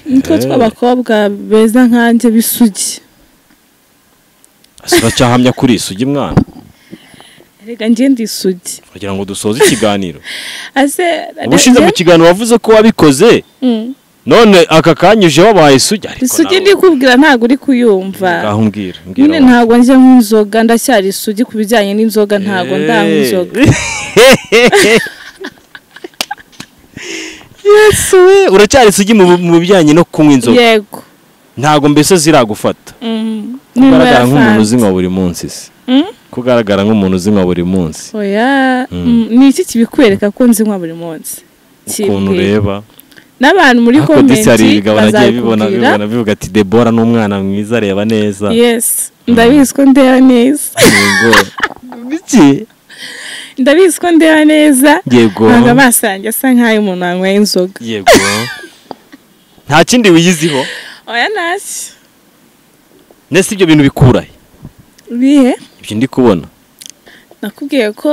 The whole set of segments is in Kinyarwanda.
Nitwo tw'abakobwa beza nkanjye bisugi. Uracyahamya kuri isugi mwana? Rega njye ndi isugi. Kugira ngo dusoze ikiganiro. Ubushize mu kiganiro wavuze ko wabikoze. None aka kanyuje wabaye isugi ariko. Isugi ndikubwira ntago uri kuyumva. Ngaho mbwira. Nyine ntago njye nk'inzoga, ndacyari isugi ku bijyanye n'inzoga, ntago ndanywa inzoga. Yesu we, uracyari isugi mu bijyanye no kunywa inzoga? Yego. Ntago mbese ziragufata. Kugaragara nk'umuntu uzinywa buri munsi se. Kugaragara nk'umuntu uzinywa buri munsi. Oya, ni iki kibikwereka ko nzinywa buri munsi? Ukuntu ureba. N'abantu muri comment bazabibona bivuga ati Deborah ni umwana mwiza areba neza. Yes, ndabizi ko ndeba neza. Yego. Biki? Ndabizi ko ndeba neza. Yego. Ntabwo amaso yanjye asa nk'ayo umuntu wanyweye inzoga. Yego. Nta kindi wiyiziho? Oya ntacyo. Nese ibyo bintu bikura he? Bihe? Ibyo ndi kubona. Nakubwiye ko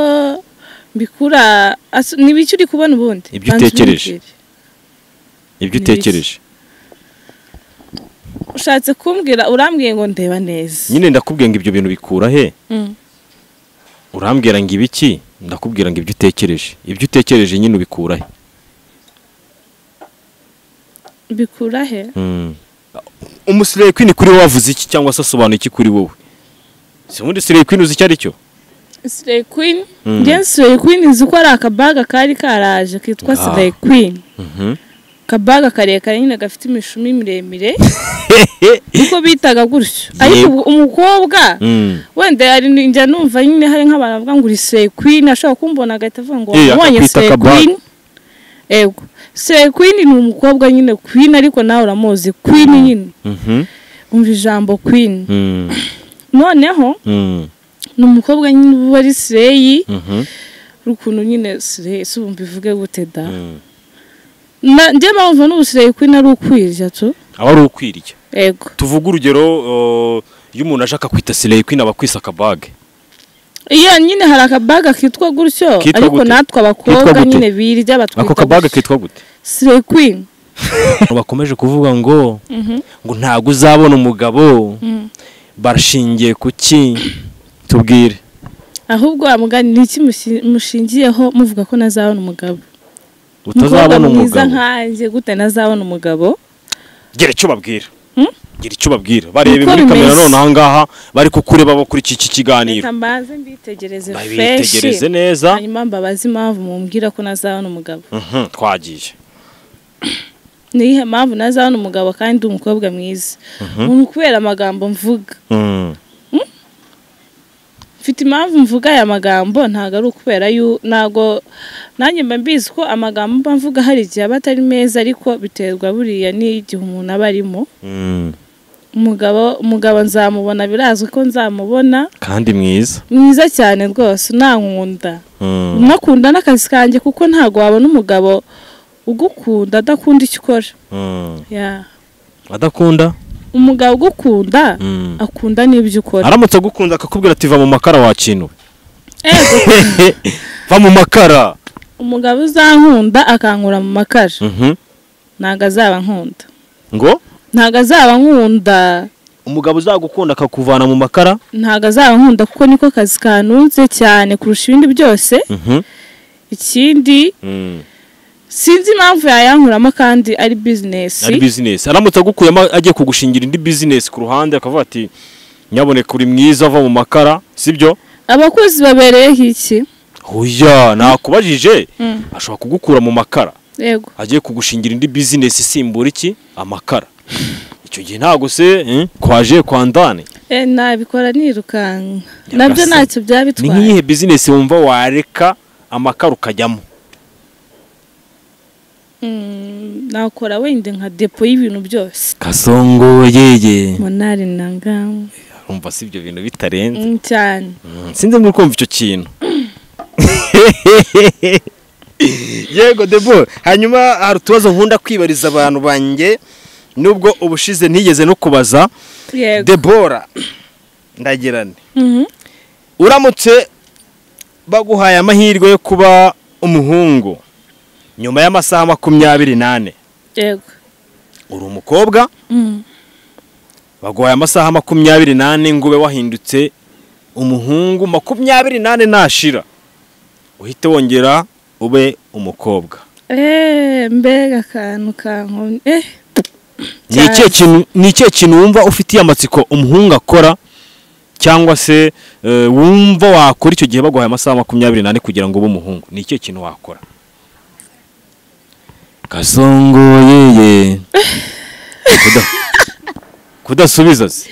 mbikura, ni biki uri kubona ubundi? Ibyo utekereje. Ibyo utekereje. Ushatse kumbwira, urambwiye ngo ndeba neza. Nyine ndakubwiye ngo ibyo bintu bikura he? Urambwira ngo ibiki? Ndakubwira ngo ibyo utekereje. Ibyo utekereje nyine ubikura he? Bikura he? Umusireye Queen kuri wowe wavuze iki cyangwa se asobanuye iki kuri wowe? Si ubundi Slay Queen uzi icyo ari cyo? Slay Queen? Njye Slay Queen nzi ko ari akabaga kari karaje kitwa Slay Queen. Kabaga karekare nyine gafite imishumi miremire. Niko bitaga gutyo. Ariko umukobwa wenda yari njya numva nyine hari nk'abantu bavuga ngo uri Slay Queen, ashobora kumbona agahita avuga ngo wabonye Slay Queen. Ego. Slay Queen ni umukobwa nyine Queen, ariko nawe uramuzi Queen nyine. Umva ijambo Queen. Noneho ni umukobwa nyine uba ari Slay. Ukuntu nyine Slay si mbivuge gute da. Njye mpamvu n'ubu Slay Queen ari ukwirya tu. Aba ari ukwirya. Ego. Tuvuge urugero iyo umuntu ashaka kwita Slay Queen aba kwisa akabage. Iyo nyine hari akabaga kitwa gutyo, ariko natwe abakobwa nyine birya batwita. Ako kabaga kitwa gute? Slay Queen. Bakomeje kuvuga ngo ngo ntago uzabona umugabo. Barashingiye kuki? Tubwire. Ahubwo amugani ni iki mushingiyeho muvuga ko nazabona umugabo? Utazabona umugabo. Nkanjye gute nazabona umugabo? Gira icyo babwira. Gira icyo babwira. Barebe muri kamera none aha ngaha bari kukureba bakuri iki kiganiro. Reka mbanze mbitegereze fresh. Bitegereze neza. Hanyuma mbabaze impamvu mumbwira ko nazabona umugabo. Twagiye. Nihe mpamvu nazabona umugabo kandi umukobwa mwiza? Umuntu kubera amagambo mvuga. Mfite impamvu mvuga aya magambo, ntago ari ukubera ntago nanjye mba mbizi ko amagambo mba mvuga hari igihe aba atari meza, ariko biterwa buriya n'igihe umuntu aba arimo. Umugabo nzamubona, birazwi ko nzamubona. Kandi mwiza. Mwiza cyane rwose, nankunda. Nakunda n'akazi kanjye kuko ntago wabona umugabo ugukunda adakunda icyo ukora. Adakunda? Umugabo ugukunda akunda n'ibyo ukora. Aramutse agukunda akakubwira ati va mu makara wakinwe. Ego. Va mu makara. Umugabo uzankunda akankura mu makara. Ntago azaba nkunda. Ngo? Ntago azaba nkunda. Umugabo uzagukunda akakuvana mu makara? Ntago azaba nkunda kuko niko kazi kanunze cyane kurusha ibindi byose. Ikindi sinzi impamvu yayankuramo kandi ari business. Ari business. Aramutse agukuyemo agiye kugushingira indi business ku ruhande akavuga ati nyaboneka uri mwiza va mu makara, sibyo? Abakozi babereyeho iki? Oya, nakubajije. Ashobora kugukura mu makara. Yego. Agiye kugushingira indi business isimbura iki? Amakara. Icyo gihe ntago se kwaje kwa ndani. Nabikora nirukanka. Nabyo ntacyo byabitwaye. Ni nkihe business wumva wareka amakara ukajyamo? Nakora wenda nka depo y'ibintu byose. Kasongo yeye. Monari nanga. Urumva si ibyo bintu bitarenze. Cyane. Sinzi muri kumva icyo kintu. Yego Debo, hanyuma hari utubazo nkunda kwibariza abantu banjye nubwo ubushize ntigeze no kubaza. Yego. Debora ndagirane. Uramutse baguhaye amahirwe yo kuba umuhungu nyuma y'amasaha 24. Yego. Uri umukobwa, baguhaye amasaha 24 ngo ube wahindutse umuhungu, 24 nashira uhite wongera ube umukobwa. Mbega akantu kankomye. Ni ikihe kintu wumva ufitiye amatsiko umuhungu akora, cyangwa se wumva wakora icyo gihe baguhaye amasaha 24 kugira ngo ube umuhungu? Ni ikihe kintu wakora? Kasongo yeye. Kudasubiza se?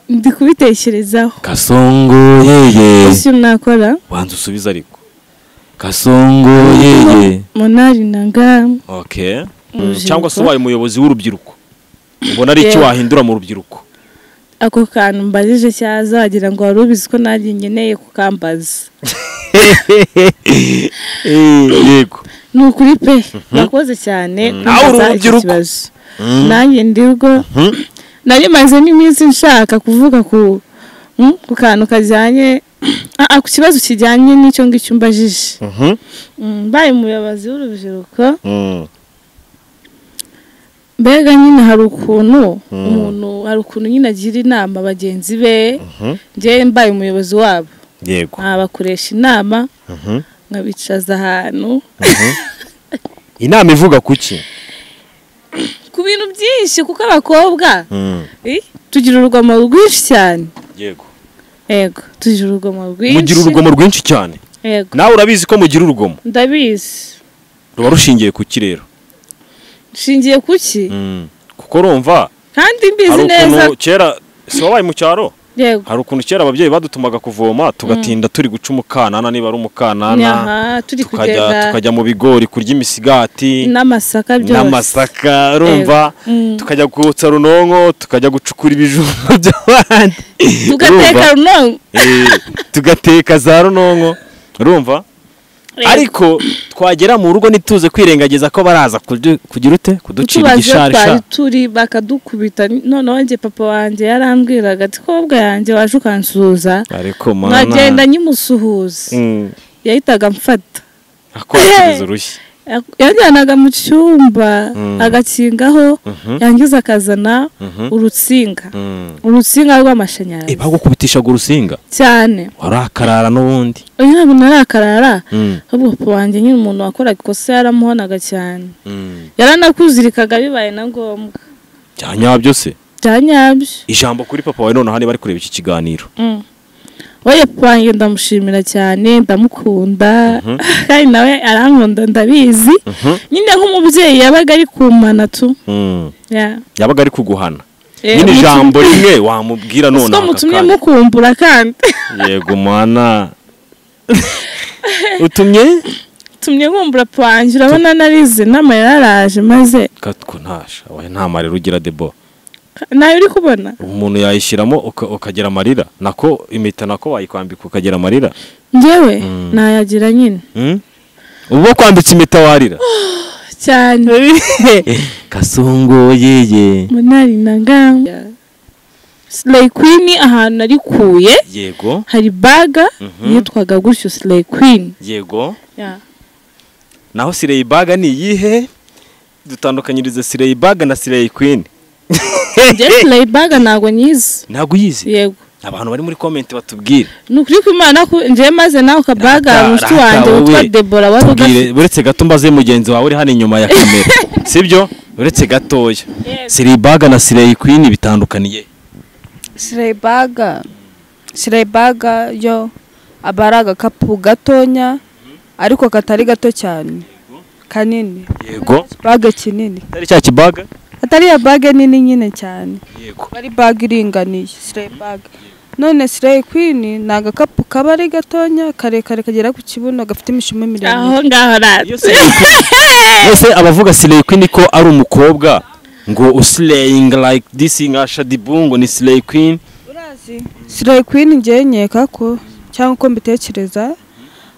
Ndi kubitekerezaho. Kasongo yeye. Ese nakora? Wanza usubiza ariko. Kasongo yeye. Monari nanga. Okay. Cyangwa se ubaye umuyobozi w'urubyiruko, ubona ari iki wahindura mu rubyiruko? Ako kantu mbajije cyaza wagira ngo wari ubizi ko nanjye nkeneye kukambaza. Yego. Ni ukuri pe, nakoze cyane kumbaza iki kibazo. Nanjye ndirwo nari maze n'iminsi nshaka kuvuga ku kantu kajyanye ku kibazo kijyanye n'icyo ngicyo mbajije. Mbaye umuyobozi w'urubyiruko, mbega nyine hari ukuntu umuntu, hari ukuntu nyine agira inama bagenzi be. Njye mbaye umuyobozi wabo, yego, nkabakoresha inama, nkabicaza ahantu. Inama ivuga kuki? Ku bintu byinshi, kuko abakobwa tugira urugomo rwinshi cyane. Yego. Yego, tugira urugomo rwinshi. Mugira urugomo rwinshi cyane. Yego. Nawe urabizi ko mugira urugomo? Ndabizi. Ruba rushingiye kuki rero? Nshingiye kuki? Kuko urumva kandi mbizi neza. Kera si wabaye mu cyaro? Yego. Hari ukuntu kera ababyeyi badutumaga kuvoma tugatinda turi guca umukanana, niba ari umukanana, turi kugenda tukajya mu bigori kurya imisigati n'amasaka byose, n'amasaka, urumva, tukajya kotsa runonko, tukajya gucukura ibijumba by'abandi, tugateka runonko, tugateka za runonko, urumva. Ariko twagera mu rugo ntituze kwirengagiza ko baraza kugira ute kuducira igisharisha, turi bakadukubita. Noneho njye papa wanjye yarambwiraga ati kobwa yanjye waje ukansuhuza, ariko mana nkagenda nyimusuhuza, yahitaga amfata akwakiriza urushyi, yajyanaga mu cyumba agakingaho, yangiza akazana urutsinga, urutsinga rw'amashanyarazi. Bagukubitishaga urusinga cyane, warakarara n'ubundi? Ntabwo narakarara, ahubwo papa wanjye nyine umuntu wakoraga ikosa yaramuhonaga cyane, yaranakuzirikaga bibaye na ngombwa. Bya nyabyo se? Bya nyabyo. Ijambo kuri papa wawe noneho niba ari kureba iki kiganiro. Oya, papa wanjye ndamushimira cyane, ndamukunda, kandi nawe arankunda ndabizi. Nyine nk'umubyeyi yabaga ari kumana tu. Yabaga ari kuguhana. Nyine ijambo rimwe wamubwira none aka kanya. Mutumye mukumbura kandi. Yego mwana. Utumye? Tumye nkumbura papa wanjye, urabona narize nama yararaje maze. Katwo ntasha, oya nta marira ugira Debo. Nayo uri kubona? Umuntu yayishiramo ukagira amarira, nako impeta nako wayikwambika ukagira amarira. Njyewe nayagira nyine. Ubu kwambitse impeta warira? Cyane. Kasongo yeye. Munari nanga. Slay Queen ahantu narikuye. Yego. Hari baga yitwaga gutyo Slay Queen. Yego. Yeah. Naho Slay baga ni iyihe? Dutandukanyirize Slay baga na Slay Queen. Njye Slay baga ntago nyizi. Ntago uyizi? Yego. Abantu bari muri comment batubwire. Nukuri ko Imana ko nje maze nawe kabaga mushiki wanjye witwa Deborah wari ugafite. Uretse gato mbaze mugenzi wawe uri hano inyuma ya kamera. Sibyo? Uretse gatoya. Slay baga na Slay Queen bitandukaniye. Slay baga yo abara agakapu gatonya ariko katari gato cyane. Kanini. Yego. Baga kinini. Atari cya kibaga? Atari ya bag nini nyine cyane. Yego. Ari bag iringaniye, Slay bag. None Slay Queen ni agakapu kaba ari gatonya karekare kagera ku kibuno gafite imishumi miremire. Aho ngaho ratse. Ese abavuga Slay Queen ko ari umukobwa ngo uslaying like this nka Shadibungo ni Slay Queen? Urazi Slay Queen ngiye nkeka ko cyangwa uko mbitekereza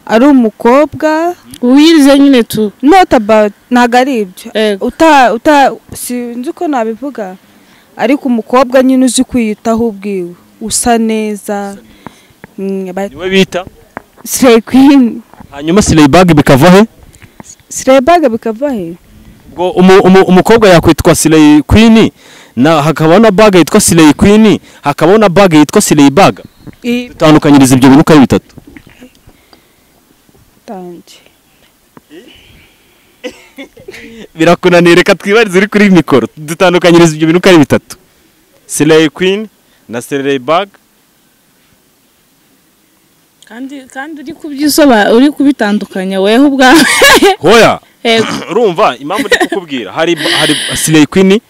ari umukobwa wirize nyine tu. Not about ntago ari ibyo. Uta sinzi uko nabivuga ariko umukobwa nyine uzi kwiyitaho ubwiwe usa neza. Niwe bita Slay Queen. Hanyuma Slay bag bikava he? Slay bag bikava he? Ubwo umukobwa yakwitwa Slay Queen, na hakaba na bag yitwa Slay Queen, hakaba na bag yitwa Slay Bag. Dutandukanyiriza ibyo bintu uko ari bitatu. Tangi. Birakunaniye, reka twibarize uri kuri mikoro. Dutandukanyiriza ibyo bintu uko ari bitatu. Slay Queen na Slay Bag. Kandi uri kubyisoba, uri kubitandukanya weho ubwawe. Hoya. Urumva impamvu ndi kukubwira, hari Slay Queen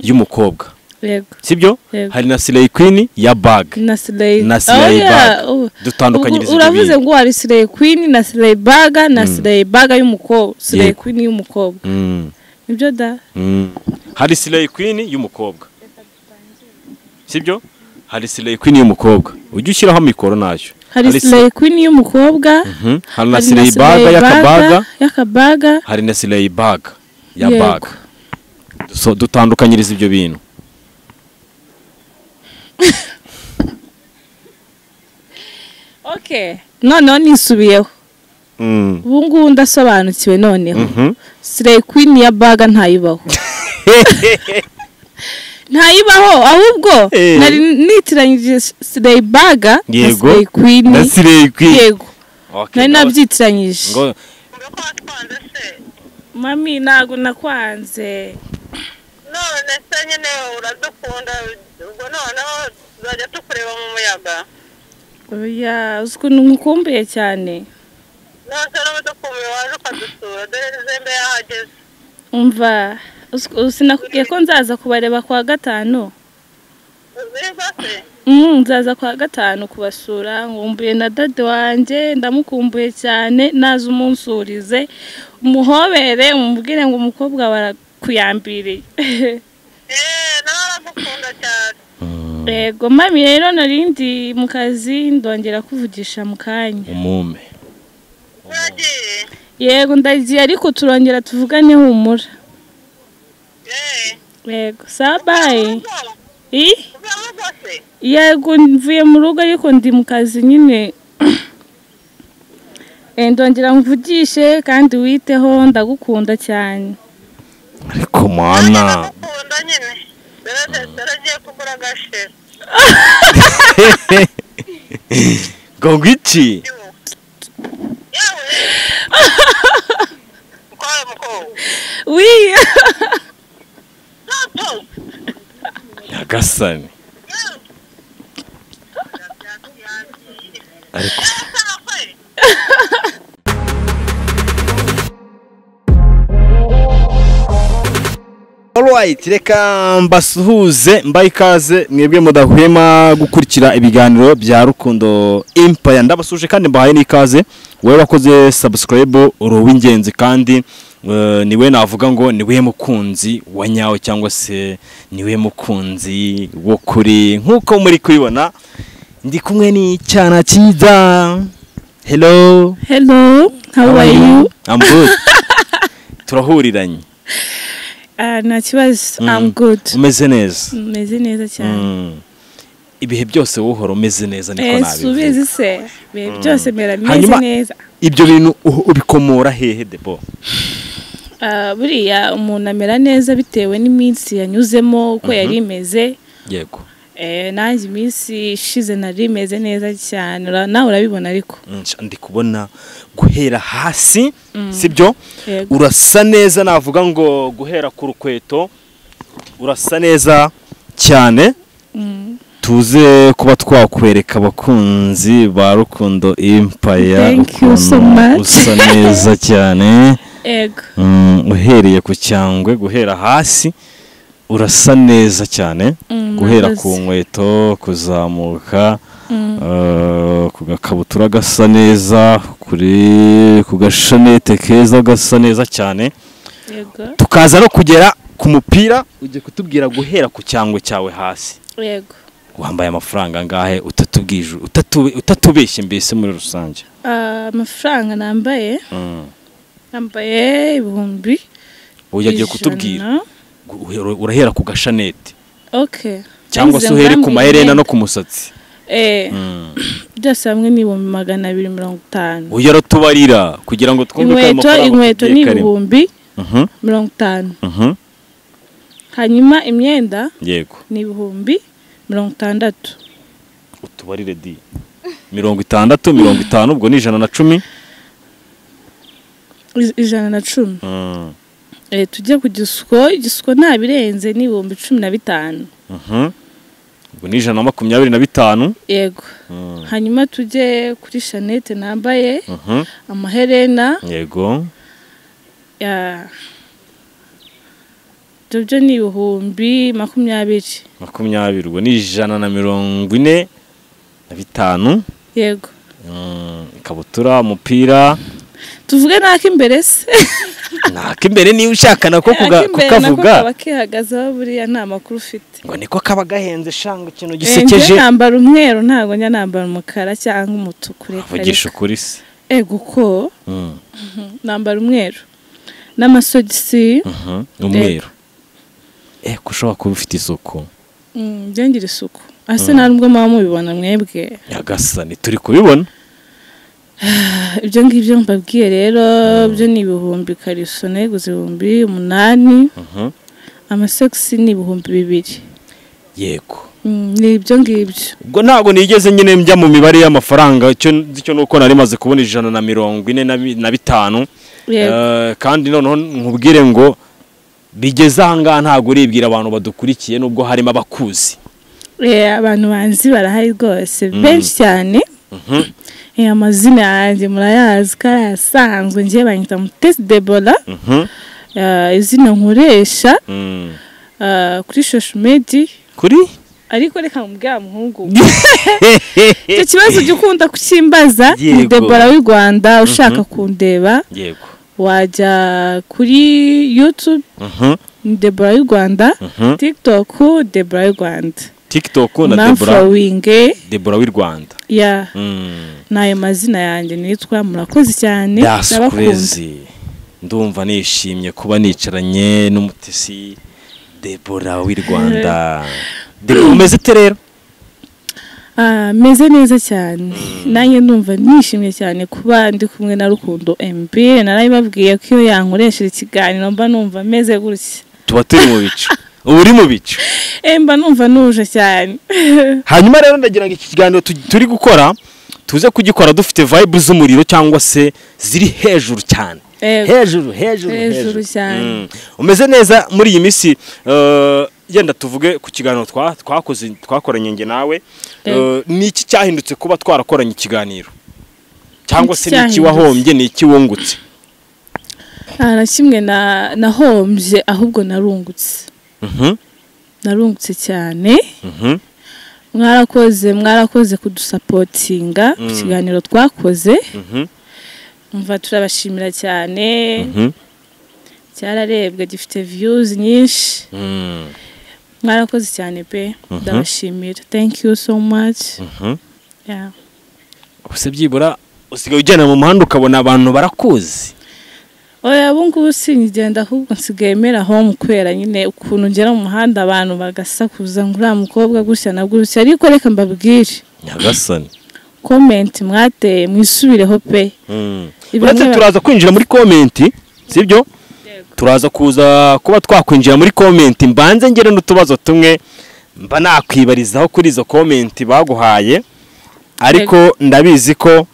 y'umukobwa. Yego. Sibyo? Hari na Slay Queen ya bag. Na Slay Bag. Dutandukanyiriza ibyo. Uravuze ngo hari Slay Queen na Slay Bag na Slay Bag y'umukobwa, Slay Queen y'umukobwa. Nibyo da? Hari Slay Queen y'umukobwa. Sibyo? Hari Slay Queen y'umukobwa. Ujye ushyiraho mikoro nayo. Hari Slay Queen y'umukobwa, hari na Slay Bag y'akabaga, hari na Slay Bag ya bag. So dutandukanyiriza ibyo bintu. Okay, noneho nisubiyeho. Ubu ngubu ndasobanukiwe noneho. Slay Queen ya bag ntayibaho. Ntayibaho, ahubwo nari nitiranyije Slay Bag na Slay Queen. Na Slay Queen. Yego. Nari nabyitiranyije. Mami ntago nakwanze. None se nyine uradukunda, ubwo noneho tuzajya tukureba mu muyaga. Oya, uzi ukuntu nkukumbuye cyane. None n'udukumbuye waje ukadusura, dore zembe yahageze. Umva, sinakubwiye ko nzaza kubareba kwa gatanu. Nzaza kwa gatanu kubasura, nkumbuye na dade wanjye, ndamukumbuye cyane, naza umunsurize, umuhobere, umubwire ngo umukobwa barakuyambiriye. Naragukunda cyane. Yego mami, rero narindi mu kazi, ndongera kuvugisha mu kanya. Umume. Yego ndagiye, ariko turongera tuvugane humura. Yego, sabaye. Yego mvuye mu rugo ariko ndi mu kazi nyine. Ndongera mvugishe kandi witeho, ndagukunda cyane. Ariko mwana ndagukunda nyine. Daragiye kugura agashira. Ngo iki? Oui. Nyagasani. Ariko Alright, reka mbasuhuze mbaye ikaze mwebwe mudahwema gukurikira ibiganiro bya Rukundo Empire. Ndabasuje kandi mbahaye n'ikaze. Wewe wakoze subscribe uri uw'ingenzi kandi niwe navuga ngo niwe mukunzi wa nyawe cyangwa se niwe mukunzi wo kuri. Nkuko muri kubibona ndi kumwe n'icyana cyiza. Hello. Hello, how are you? I'm good. Turahuriranye. Nta kibazo, I'm good. Umeze neza. Umeze neza cyane. Ibihe byose wohora umeze neza niko nabivuga. Subizi se, ibihe byose mera meze neza. Ibyo bintu ubikomora hehe Debo? Buriya umuntu amera neza bitewe n'iminsi yanyuzemo uko yari imeze. Yego. Nanjye iminsi ishize nari imeze neza cyane, nawe urabibona ariko. Ndi kubona guhera hasi, sibyo? Urasa neza, navuga ngo guhera ku rukweto urasa neza cyane. Tuze kuba twakwereka abakunzi ba Rukundo Empire. Thank you so much. Usa neza cyane. Yego. Uhereye ku cyangwe guhera hasi urasa neza cyane, guhera ku nkweto kuzamuka ku gakabutura gasa neza, kuri ku gashanete keza gasa neza cyane. Yego. Tukaza no kugera ku mupira, ujye kutubwira guhera ku cyangwe cyawe hasi. Yego. Wambaye amafaranga angahe utatubwije utatubeshye mbese muri rusange? Amafaranga nambaye nambaye 100,000. Uyagiye kutubwira urahera ku gashanete. Okay. Cyangwa se uhere ku maherena no ku musatsi. Byose hamwe ni 250,000. Uyaratubarira kugira ngo twumve ko amafaranga inkweto ni 100,000. 50. Hanyuma imyenda yego ni 60,000. Utubarire di 60 50 ubwo ni 110. 110. Tujye ku gisuko, igisuko nta birenze ni 15,000. Ubwo ni 125. Yego. Hanyuma tujye kuri Chanette nambaye, amaherena. Yego. Ya. Ibyo ni 20,000. 20 ubwo ni 145. Yego. Ikabutura, umupira. Tuvuge naka imbere se. Naka imbere niba ushaka nako kukavuga. Nako kihagazeho buriya nta makuru ufite. Ngo niko kaba gahenze shanga ikintu gisekeje. Nambara umweru ntago njya nambara umukara cyangwa umutuku reka. Vugisha ukuri se. Ego ko. Nambara umweru. N'amasogisi. Umweru. Ko ushobora kuba ufite isuku. Njye ngira isuku. Ase nta nubwo mama mubibona mwebwe. Nyagasani turi kubibona. Ibyo ngibyo mbabwiye rero byo ni 1000 kariso neguze 8,000. Amasogisi ni 2,000. Yego. Ni ibyo ngibyo. Ubwo ntago nigeze nyine njya mu mibare y'amafaranga icyo nuko nari maze kubona 145. Kandi noneho nkubwire ngo bigeze aha ngaha ntago uribwira abantu badukurikiye nubwo harimo abakuzi. Abantu banzi barahari rwose benshi cyane. Amazina yanjye murayazi ko arasanzwe, ngiye banyita Mutesi Debora. Izina nkoresha kuri social media kuri ariko reka mubwira muhungu icyo kibazo ujya ukunda kukimbaza. Ni Debora w'i Rwanda, ushaka kundeba yego wajya kuri YouTube ni Debora y'u Rwanda, TikTok Debora y'u Rwanda, TikTok na Debora Debora w'i Rwanda. Ya. Nayo mazina yanjye nitwa. Murakoze cyane, ndabakunda. Ndumva nishimye kuba nicaranye n'Umutesi Debora w'i Rwanda. Debora umeze ute rero? Meze neza cyane. Nanjye ndumva nishimye cyane kuba ndi kumwe na Rukundo MB. Narabibabwiye ko iyo yankoresheje ikiganiro mba numva meze gutya. Tuba turi mu bicu. Ubu uri mu bicu. Mba numva nuje cyane. Hanyuma rero ndagira ngo iki kiganiro turi gukora tuze kugikora dufite vibe z'umuriro cyangwa se ziri hejuru cyane. Hejuru hejuru hejuru cyane. Umeze neza muri iyi minsi. Yenda tuvuge ku kiganiro twakoze twakoranye nge nawe. Ni iki cyahindutse kuba twarakoranye ikiganiro cyangwa se ni iki wahombye ni iki wungutse? Na kimwe nahombye ahubwo narungutse. Narungutse cyane. Mwarakoze kudusapotinga ku kiganiro twakoze. Umva turabashimira cyane. Cyararebwe gifite views nyinshi. Mwarakoze cyane pe, ndabashimira. Thank you so much. Yeah. Ubuse byibura usigaye ugenda mu muhanda ukabona abantu barakuzi? Oya ubu ngubu sinkigenda ahubwo nsigaye mera home kubera nyine ukuntu ngera mu muhanda abantu bagasakuza ngo uriya mukobwa gutya na gutya, ariko reka mbabwire. Nyagasani. Comment mwateye mwisubireho pe. Uretse turaza kwinjira muri comment, sibyo? Turaza kuza kuba twakwinjira muri comment mbanze ngere n'utubazo tumwe mba nakwibarizaho kuri izo comment baguhaye, ariko ndabizi ko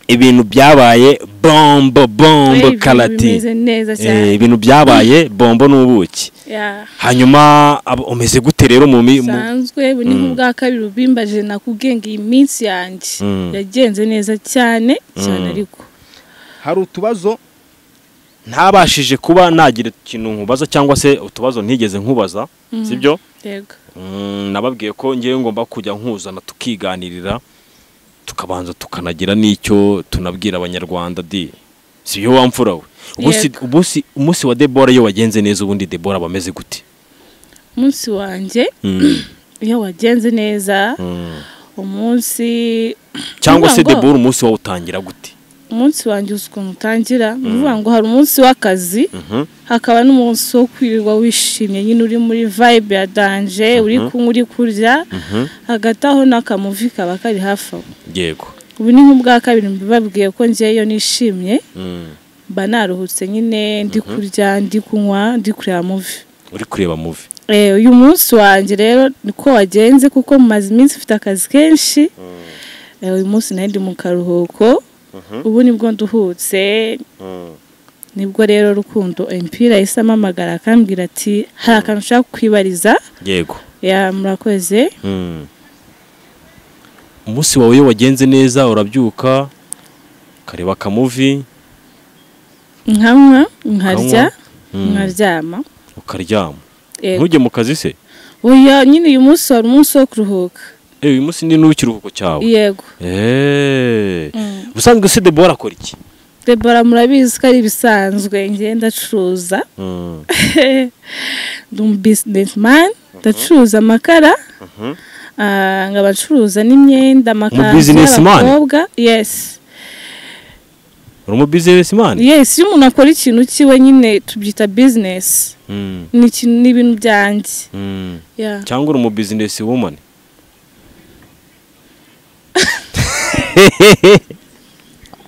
ibintu byabaye bombo bombo karati, ibintu byabaye bombo n'ubuki. Hanyuma umeze gute rero mu sanzwe bu ni nk'ubwa kabiri ubimbaje nakubwiye ngo iyi minsi yanjye yagenze neza cyane cyane, ariko hari utubazo ntabashije kuba nagira ikintu nkubaza cyangwa se utubazo ntigeze nkubaza, sibyo? Yego. Nababwiye ko ngiye ngomba kujya nkuzana tukiganirira tukabanza tukanagira n'icyo tunabwira abanyarwanda di siyo wamfura we. Ubusi umunsi wa Debora iyo wagenze neza ubundi Debora bameze gute? Umunsi wanjye iyo wagenze neza umunsi cyangwa se Debora umunsi wawe utangira gute? Umunsi wanjye ukuntu utangira uvuga ngo hari umunsi w'akazi hakaba n'umunsi wo kwirirwa wishimye nyine uri muri vibe ya danger uri kunywa uri kurya hagati aho n'akamuvi kaba kari hafi aho. Yego. Ubu ni nk'ubwa kabiri mbibabwiye ko ngeyo nishimye Mba naruhutse nyine, ndi kurya, ndi kunywa, ndi kureba movie. Uri kureba movie. Uyu munsi wanjye rero niko wagenze kuko mumaze iminsi mfite akazi kenshi. Uyu munsi nari ndi mu karuhuko. Ubu nibwo nduhutse. Nibwo rero Rukundo Empire yahise amamagara akambwira ati hari akantu ushaka kwibariza. Yego. Ya, murakoze. Umunsi wawe iyo wagenze neza urabyuka ukareba akamuvi, nkanywa, nkarya, nkaryama. Ukaryama. Ntujye mu kazi se? Oya, nyine uyu munsi wari umunsi wo kuruhuka. Uyu munsi ni n'uw'ikiruhuko cyawe? Yego. Ubusanzwe se Deborah akora iki? Deborah murabizi ko ari ibisanzwe, njye ndacuruza. Ndi umu businessman, ndacuruza amakara. Nkaba ncuruza n'imyenda, amakanzu y'abakobwa. Yes. Uri umu businessman? Yes, iyo umuntu akora ikintu cyiwe nyine tubyita business. Ni ikintu, ni ibintu byanjye. Yeah. Cyangwa uri umu business woman?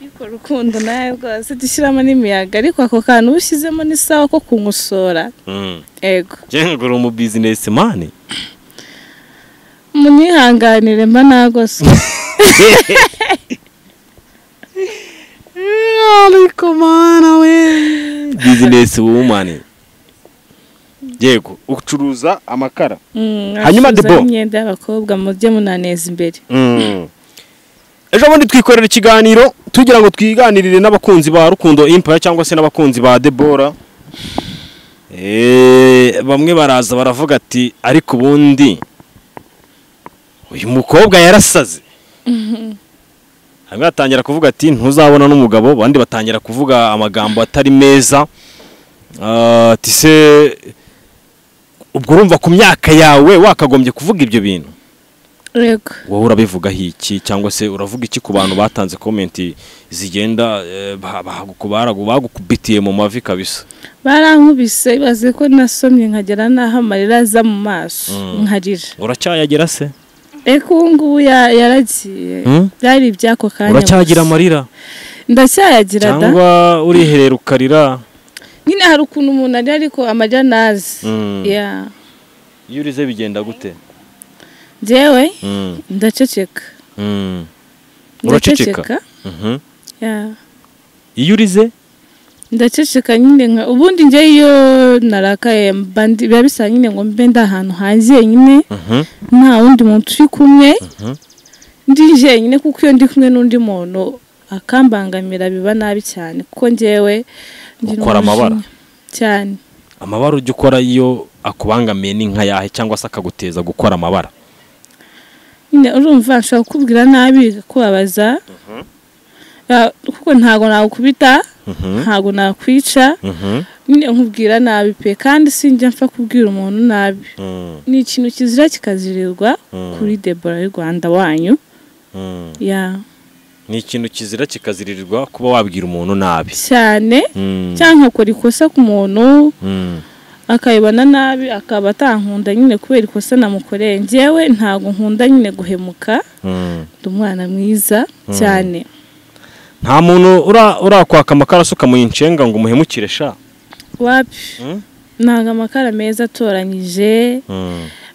Ariko Rukundo nawe rwose dushyiramo n'imiyaga, ariko ako kantu ushyizemo ni sawa ko kunkosora. Ego. Cyangwa uri umu businessman? Munyihanganire mba nagoswe. Ariko mana we, business woman. Yego, ucuruza amakara. Hanyuma Debo, imyenda y'abakobwa mujye munaneza imbere. Ejo bundi twikorera ikiganiro tugira ngo twiganirire n'abakunzi ba Rukundo Empire cyangwa se n'abakunzi ba Deborah. Bamwe baraza baravuga ati ariko ubundi uyu mukobwa yarasaze. Bamwe batangira kuvuga ati ntuzabona n'umugabo, abandi batangira kuvuga amagambo atari meza. Ati se ubwo urumva ku myaka yawe wakagombye kuvuga ibyo bintu? Yego. Wowe urabivugaho iki cyangwa se uravuga iki ku bantu batanze comment zigenda bagukubitiye mu mavi kabisa? Barankubise baze ko nasomye nkagera naho amarira aza mu maso nkarira. Uracyayagira se? Eko ubu ngubu yaragiye. Byari iby'ako kanya. Uracyagira amarira? Ndacyayagira da. Cyangwa uriherera ukarira? Nyine hari ukuntu umuntu arira ariko amarira nazi. Yeah. Iyo urize bigenda gute? Njyewe ndaceceka. Uraceceka? Yeah. Iyo urize? Ndaceceka nyine nka ubundi njye iyo narakaye biba bisa nyine ngo mbe ndi ahantu hanjye nyine, nta wundi muntu turi kumwe, ndi njyenyine, kuko iyo ndi kumwe n'undi muntu akambangamira biba nabi cyane, kuko njyewe ukora amabara cyane. Amabara ujya ukora iyo akubangamiye ni nka yahe cyangwa se akaguteza gukora amabara? Nyine urumva nshobora kukubwira nabi kubabaza, kuko ntago nakubita, ntago nakwica, nyine nkubwira nabi pe, kandi sinjya mfa kubwira umuntu nabi. Ni ikintu kizira kikazirirwa kuri Deborah y'u Rwanda wanyu. Yeah. Ni ikintu kizira kikazirirwa kuba wabwira umuntu nabi cyane, cyangwa ukora ikosa ku muntu akayibona nabi akaba atankunda nyine kubera ikosa namukoreye. Njyewe ntago nkunda nyine guhemuka, ndi umwana mwiza cyane. Nta muntu urakwaka amakara asuka mu inshenga ngo umuhemukire sha? Wapi? Ntago amakara meza atoranyije,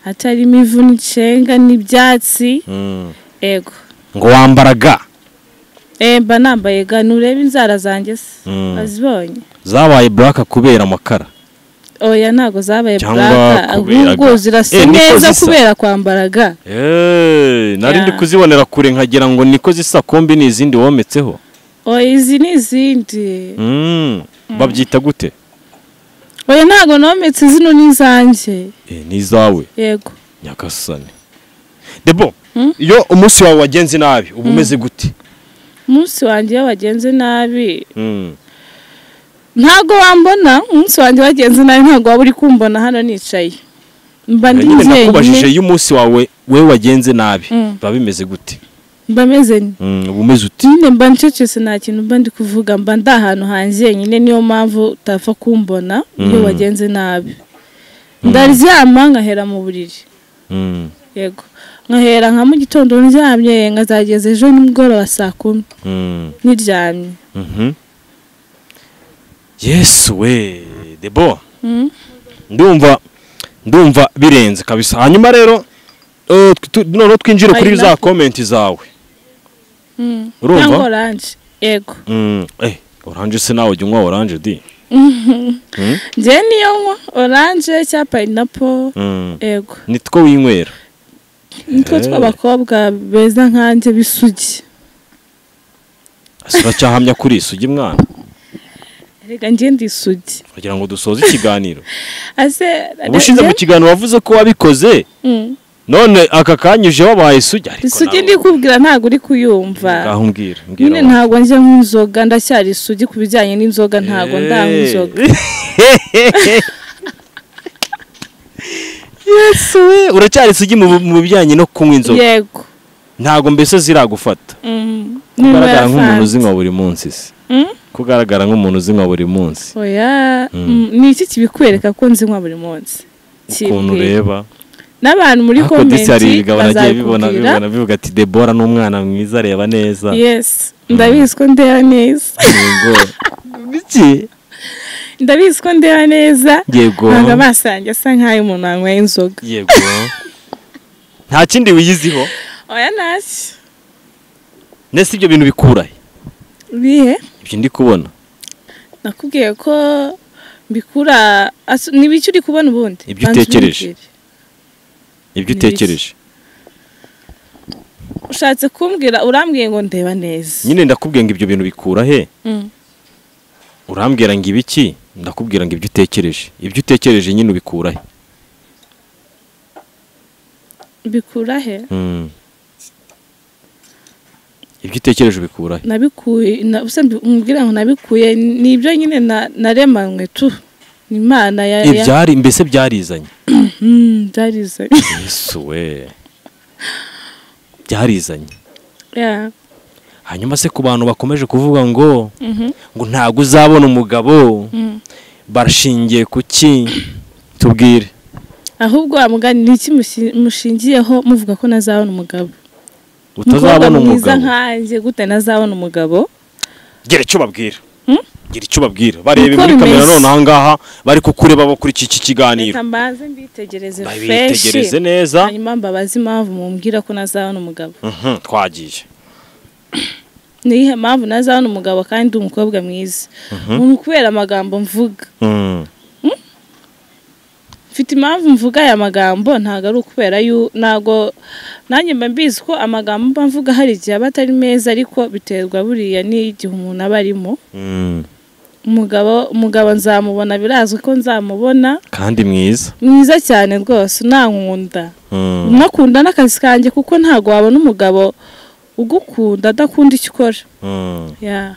atarimo ivu n'inshenga n'ibyatsi. Ego. Ngo wambaraga? Mba nambaye ga, nurebe inzara zanjye se wazibonye? Zabaye black kubera amakara? Oya, ntago zabaye black, ahubwo zirasa neza kubera kwambara ga. Nari ndi kuzibonera kure nkagira ngo niko zisa, kombi ni izindi wometseho. Oya, izi ni izindi. Babyita gute? Oya, ntago nometse, zino ni izanjye. Ni izawe? Yego. Nyagasane. Debo, iyo umunsi wawe wagenze nabi uba umeze gute? Umunsi wanjye iyo wagenze nabi ntago wambona. Umunsi wanjye wagenze nabi ntago waba uri kumbona hano nicaye. Mba ndi njyenyine. Nakubajije iyo umunsi wawe we wagenze nabi biba bimeze gute? Mba meze nte? Uba umeze ute? Nyine mba ncecetse, nta kintu mba ndi kuvuga, mba ndi ahantu hanjye nyine, niyo mpamvu utapfa kumbona iyo wagenze nabi. Ndaryama nkahera mu buriri. Yego. Nkahera nka mu gitondo ndyamye, nkazageza ejo nimugoroba saa 10 niryamye. Yesu we Debo. Ndumva birenze kabisa. Hanyuma rero noneho twinjire kuri za comment zawe. Urumva? Orange. Yego. Orange se nawe ujya unywa orange di? Njye niyo nywa orange cya pineapple. Yego. Nitwo winywera. Nitwo tw'abakobwa beza nkanjye bisugi. Asura kuri isugi mwana. Rega njye ndi isugi. Kugira ngo dusoze ikiganiro. Ase ubushize mu kiganiro wavuze ko wabikoze. None aka kanyuje wabaye isugi ariko. Isugi ndi kubwira ntago uri kuyumva. Ngaho mbwira. Nyine ntago njye nk'inzoga ndacyari isugi kubijyanye n'inzoga ntago ndanywa inzoga. Yesu we uracyari isugi mu bijyanye no kunywa inzoga. Yego. Ntago mbese ziragufata. Kugaragara nk'umuntu uzinywa buri munsi se. Kugaragara nk'umuntu uzinywa buri munsi. Oya, ni iki kibikwereka ko nzinywa buri munsi? Ukuntu ureba. N'abantu muri comment bazabibona bivuga ati Debora n'umwana mwiza areba neza. Yes, ndabizi ko ndeba neza. Yego. Biki? Ndabizi ko ndeba neza. Yego. Ntabwo amasange asa nk'ayo umuntu anyweye inzoga. Yego. Nta kindi wiyiziho? Oya ntacyo. Nese ibyo bintu bikura he? Bihe? Ibyo ndi kubona. Nakubwiye ko mbikura ni biki uri kubona ubundi? Ibyo utekereje. Ibyo utekereje. Ushatse kumbwira urambwiye ngo ndeba neza. Nyine ndakubwiye ngo ibyo bintu bikura he? Urambwira ngo ibiki? Ndakubwira ngo ibyo utekereje. Ibyo utekereje nyine ubikura he? Bikura he? Ibyo utekereje ubikura he? Nabikuye umbwira ngo nabikuye ni ibyo nyine naremanywe tu. Imana ya ibyari mbese byarizanye. Byarizanye. Yesu we. Byarizanye. Yeah. Hanyuma se ku bantu bakomeje kuvuga ngo ngo ntago uzabona umugabo barashingiye kuki tubwire. Ahubwo amugani ni iki mushingiyeho muvuga ko nazabona umugabo? Utazabona umugabo. Nkanjye gute nazabona umugabo? Gira icyo babwira. Gira icyo babwira. Barebe muri kamera none aha ngaha bari kukureba bakuri iki kiganiro. Reka mbanze mbitegereze fresh. Bitegereze neza. Hanyuma mbabaze impamvu mumbwira ko nazabona umugabo. Twagiye. Nihe mpamvu nazabona umugabo kandi umukobwa mwiza? Umuntu kubera amagambo mvuga. Mfite impamvu mvuga aya magambo ntago ari ukubera ntago nanjye mba mbizi ko amagambo mba mvuga hari igihe aba atari meza ariko biterwa buriya n'igihe umuntu aba arimo. Umugabo nzamubona birazwi ko nzamubona kandi mwiza. Mwiza cyane rwose nankunda. Nakunda n'akazi kanjye kuko ntago wabona umugabo ugukunda adakunda icyo ukora. Yeah.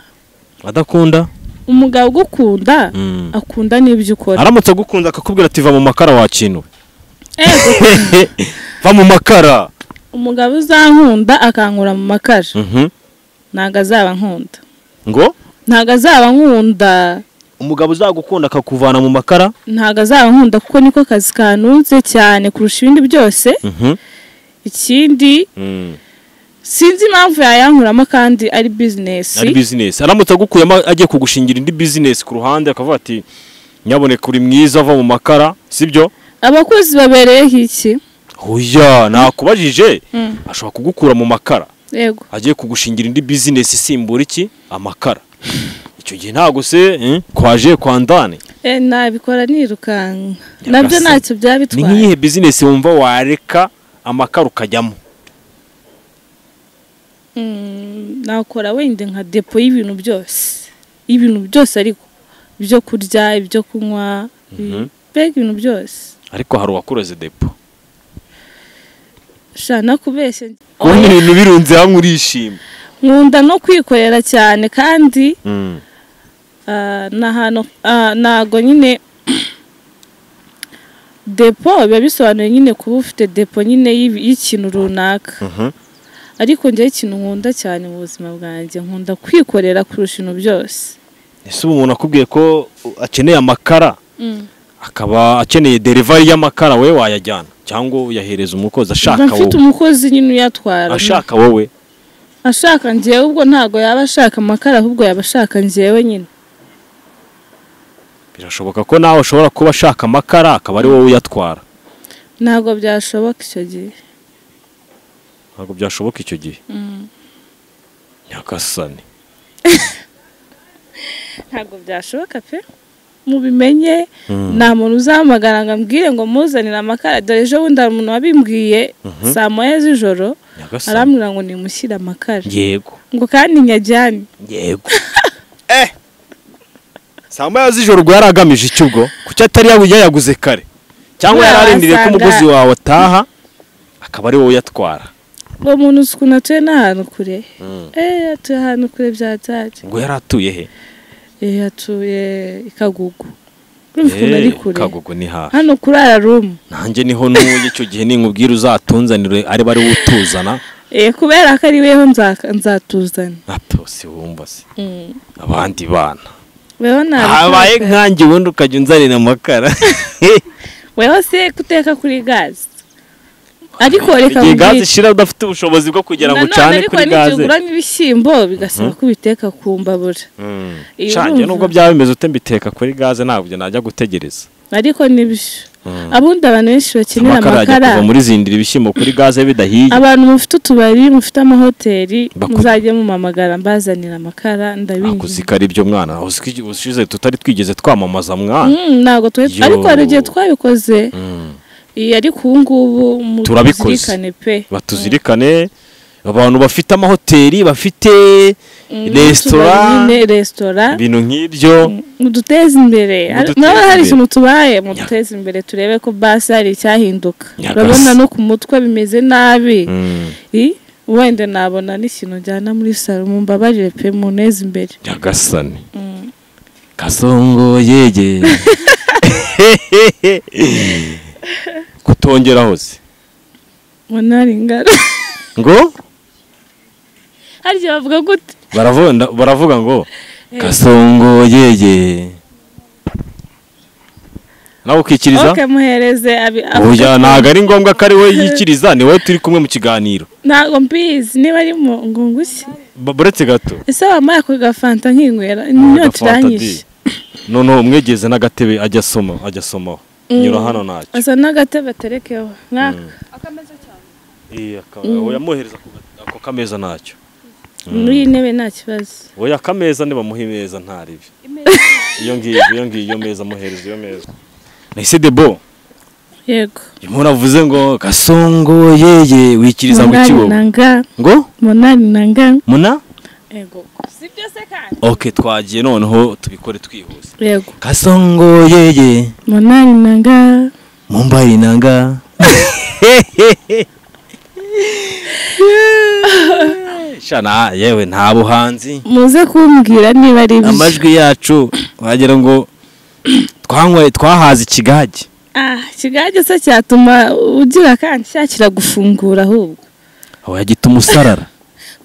Adakunda? Umugabo ugukunda akunda n'ibyo ukora. Aramutse agukunda akakubwira ati va mu makara wakinwe. Va mu makara. Umugabo uzankunda akankura mu makara. Ntago azaba nkunda. Ngo? Ntago azaba nkunda. Umugabo uzagukunda akakuvana mu makara? Ntago azaba nkunda kuko niko kazi kanunze cyane kurusha ibindi byose. Ikindi sinzi impamvu yayankuramo kandi ari business. Ari business. Aramutse agukuyemo agiye kugushingira indi business ku ruhande akavuga ati nyaboneka uri mwiza ava mu makara, sibyo? Abakozi babereyeho iki? Oya, nakubajije. Ashobora kugukura mu makara. Yego. Agiye kugushingira indi business isimbura iki? Amakara. Icyo gihe ntago se kwaje kwa ndani. Nabikora nirukanka. Nabyo ntacyo byabitwaye. Ni nkihe business wumva wareka amakara ukajyamo? Nakora wenda nka depo y'ibintu byose. Ibintu byose ariko ibyo kurya, ibyo kunywa, mbega ibintu byose. Ariko hari uwakuroze depo. Sha nakubeshye. Kubona ibintu birunze hamwe urishima. Nkunda no kwikorera cyane kandi na nago nyine depo biba bisobanuye nyine kuba ufite depo nyine y'ikintu runaka. Ariko njye ikintu nkunda cyane mu buzima bwanjye nkunda kwikorera kurusha ibintu byose. Ese umuntu akubwiye ko akeneye amakara akaba akeneye delivery y'amakara we wayajyana cyangwa uyahereza umukozi ashaka wowe? Mfite umukozi nyine uyatwara. Ashaka wowe? Ashaka njyewe ubwo ntago yaba ashaka amakara ahubwo yaba ashaka njyewe nyine. Birashoboka ko nawe ushobora kuba ashaka amakara akaba ari wowe uyatwara. Ntabwo byashoboka icyo gihe. Ntabwo byashoboka icyo gihe. Nyagasani. Ntabwo byashoboka pe. Mubimenye, nta muntu uzahamagara ngo ambwire ngo muzanire amakara. Dore ejo bundi hari umuntu wabimbwiye saa 1 z'ijoro, arambwira ngo nimushyire amakara. Yego. Ngo kandi nyajyane. Yego. Saa 1 z'ijoro ubwo yaragamije iki ubwo? Kuki atari yaguze kare? Cyangwa yararindiriye ko umuguzi wawe ataha akaba ari wowe uyatwara? Uwo muntu uzi ukuntu atuye n'ahantu kure. Atuye ahantu kure byataje. Ngo yari atuye he? Atuye i Kagugu. Urumva ukuntu ari kure. Kagugu ni hafi. Hano kuri Ararumu. Nanjye niho ntuye icyo gihe ninkubwira uzatunzanire ari bari utuzana. Kubera ko ari weho nzatuzana. Ato si wumva se. Abandi bana. Weho habaye nkanjye ubundi ukajya unzanira amakara. Weho se kuteka kuri gaze. Ariko reka mbwire. Gaze ishira udafite ubushobozi bwo kugira ngo ucane kuri gaze. Ariko nigura n'ibishyimbo bigasaba kubiteka ku mbabura. Shange nubwo byaba bimeze ute mbiteka kuri gaze ntabwo najya gutegereza. Ariko nibyo. Abundi abantu benshi bakenera amakara. Kuva muri zindira ibishyimbo kuri gaze bidahiye. Abantu mufite utubari, mufite amahoteli, muzajye mumamagara mbazanira amakara ndabinginze. Akuzikara ibyo mwana, ushize tutari twigeze twamamaza mwana. Ntabwo twe ariko hari igihe twabikoze. Ariko ubu ngubu mutuzirikane pe. Batuzirikane abantu bafite amahoteli, bafite resitora, ibintu nk'ibyo, muduteze imbere. Nawe hari ikintu tubaye, muduteze imbere turebe ko basi hari icyahinduka. Urabona no ku mutwe bimeze nabi. Wenda nabona n'ikintu njyana muri salo, mumbabarire pe, muneze imbere. Nyagasani. Kasongo yege. Kutongeraho se Monari ngara. Ngo harya bavuga gute? Baravuga ngo Kasongo yeye. Nawe ukikiriza? Okay, muhereze abi. Oya ntago ari ngombwa ko ari we yikiriza, ni wowe turi kumwe mu kiganiro. Ntago mbizi niba ari mu ngungushye. Buretse gato. Ese wampaye ako gafanta nkinywera inyota iranyishe. Noneho umwegeze n'agatebe ajya asoma, ajya asomaho. Nyura hano ntacyo. Asa n'agatebe aterekeho. Nkaka. Akameza cyane. Oya muhereza ako kameza ntacyo. Muri intebe nta kibazo. Oya akameza nibamuha imeza ntaribi. Iyo ngiyo, iyo ngiyo, iyo meza muhereza iyo meza. Nahise Debo. Yego. Umuntu avuze ngo Kasongo yeye wikiriza ngo kibo. Ngo? Munani nanga. Muna? Yego. Sibyo se kandi? Okay, twagiye noneho tubikore twihuse. Yego. Kasongo yeye. Munani nanga. Mumbai nanga. Shana yewe nta buhanzi. Muze kumbwira niba ari ibyo. Amajwi yacu wagira ngo twanyweye twahaza ikigage. Ikigage se cyatuma ugira kandi cyakira gufungura ahubwo. Aho yagita umusarara.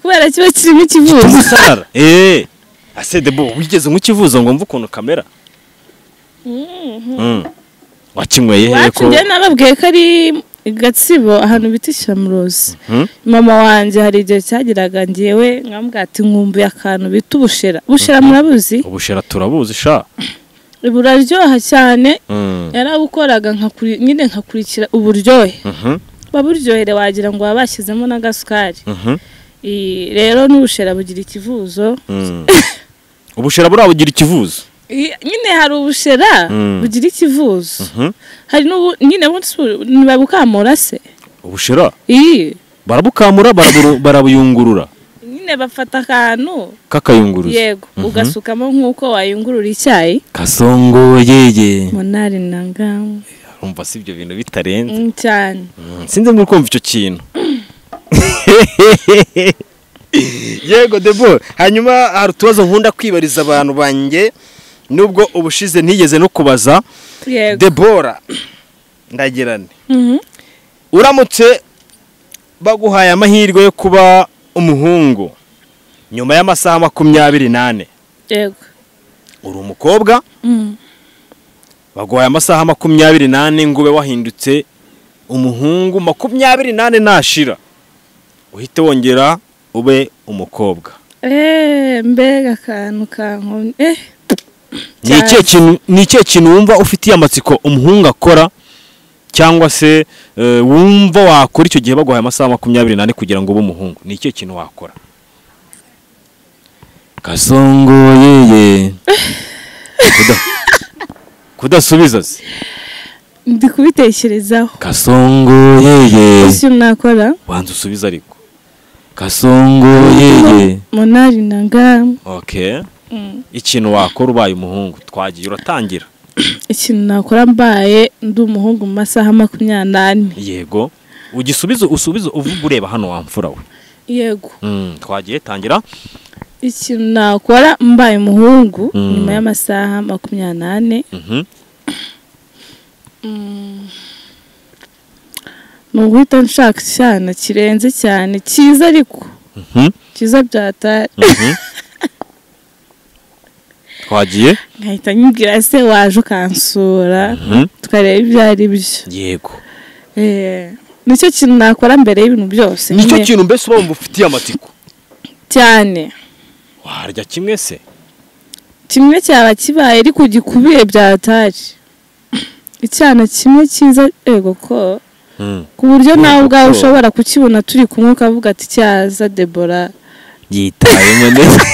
Kubera kiba kirimo ikivuzo. Umusarara. Ase Debo wigeze nk'ikivuzo ngo mve ukuntu kamera. Wakinyweye he ko? Wacu nababwiye ko ari Gatsibo ahantu bita Ishyiramurozi. Mama wanjye hari igihe cyagiraga ngewe nkambwa ati nkumbuye akantu bita ubushera. Ubushera murabuzi? Ubushera turabuzi sha. Buraryoha cyane. Yarabukoraga nyine nkakurikira uburyohe. Baburyohere wagira ngo babashyizemo n'agasukari. Rero n'ubushera bugira ikivuzo. Ubushera burabugira ikivuzo. Nyine hari ubushera bugira ikivuzo. Hari n'ubu nyine babukamura se. Ubushera? Barabukamura barabuyungurura. Nyine bafata akantu kakayunguruza. Yego, ugasukamo nkuko wayungurura icyayi. Kasongo yeye. Monari nanga. Urumva si ibyo bintu bitarenze. Cyane. Sinzi ngo kumva icyo kintu. Yego Debo, hanyuma hari utubazo nkunda kwibariza abantu banjye nubwo ubushize ntigeze no kubaza. Yego. Debora ndagirane. Uramutse baguhaye amahirwe yo kuba umuhungu nyuma y'amasaha 24. Yego. Uri umukobwa? Baguhaye amasaha 24 ngo ube wahindutse umuhungu, 24 nashira uhite wongera ube umukobwa. Mbega akantu kankomye. Ni ikihe kintu wumva ufitiye amatsiko umuhungu akora cyangwa se wumva wakora icyo gihe baguhaye amasaha 24 kugira ngo ube umuhungu? Ni ikihe kintu wakora? Kasongo yeye. Kudasubiza se? Ndi kubitekerezaho. Kasongo yeye. Ese nakora? Wanza usubiza ariko. Kasongo yeye. Monari nanga. Okay. Ikintu wakora ubaye umuhungu twagiye uratangira. Ikintu nakora mbaye ndi umuhungu mu masaha 24. Yego. Ugisubizo usubizo uvuga ureba hano wamfura we. Yego. Twagiye tangira. Ikintu nakora mbaye umuhungu nyuma y'amasaha 24. Nuguhita nshaka cyane kirenze cyane cyiza ariko. Cyiza byatari. Twagiye nkahita nyibwira se waje ukansura tukareba ibyo ari byo. Yego. Nicyo kintu nakora mbere y'ibintu byose. Nicyo kintu mbese uba ufitiye amatsiko cyane. Warya kimwe se? Kimwe cyaba kibaye ariko gikubiye byatari. Icyana kimwe cyiza ego ko ku buryo nawe ubwawe ushobora kukibona turi kumwe ukavuga ati cyaza Deborah yitayemo neza.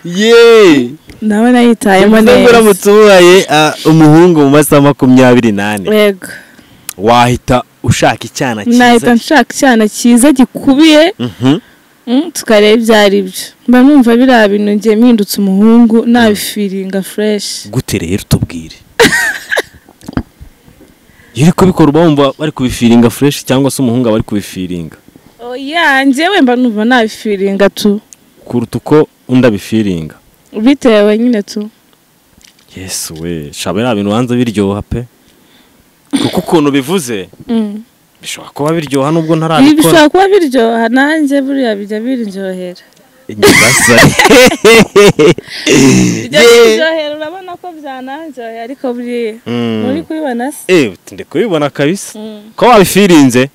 Ye nawe nayitayemo neza. Uramutse ubaye umuhungu mu masaha 24. Yego. Wahita ushaka icyana cyiza. Nahita nshaka icyana cyiza gikubiye. Tukareba ibyo ari byo. Mba numva biriya bintu ngiye mpindutse umuhungu nabifiringa fresh. Gute rero tubwire. Iyo kubikora uba wumva bari kubifiringa fresh cyangwa se umuhungu bari kubifiringa? Oya, njyewe mba numva nabifiringa tu. Kuruta uko undi abifiringa. Bitewe nyine tu. Yesu we, shabe nta bintu wanze biryoha pe. Kuko ukuntu bivuze bishobora kuba biryoha nubwo ntarabikora. Bishobora kuba biryoha nanjye buriya bijya biryohera. Bijya biryohera urabona ko byananjyoheye ariko buriya muri kubibona se? Ndi kubibona kabisa. Ko wabifirinze?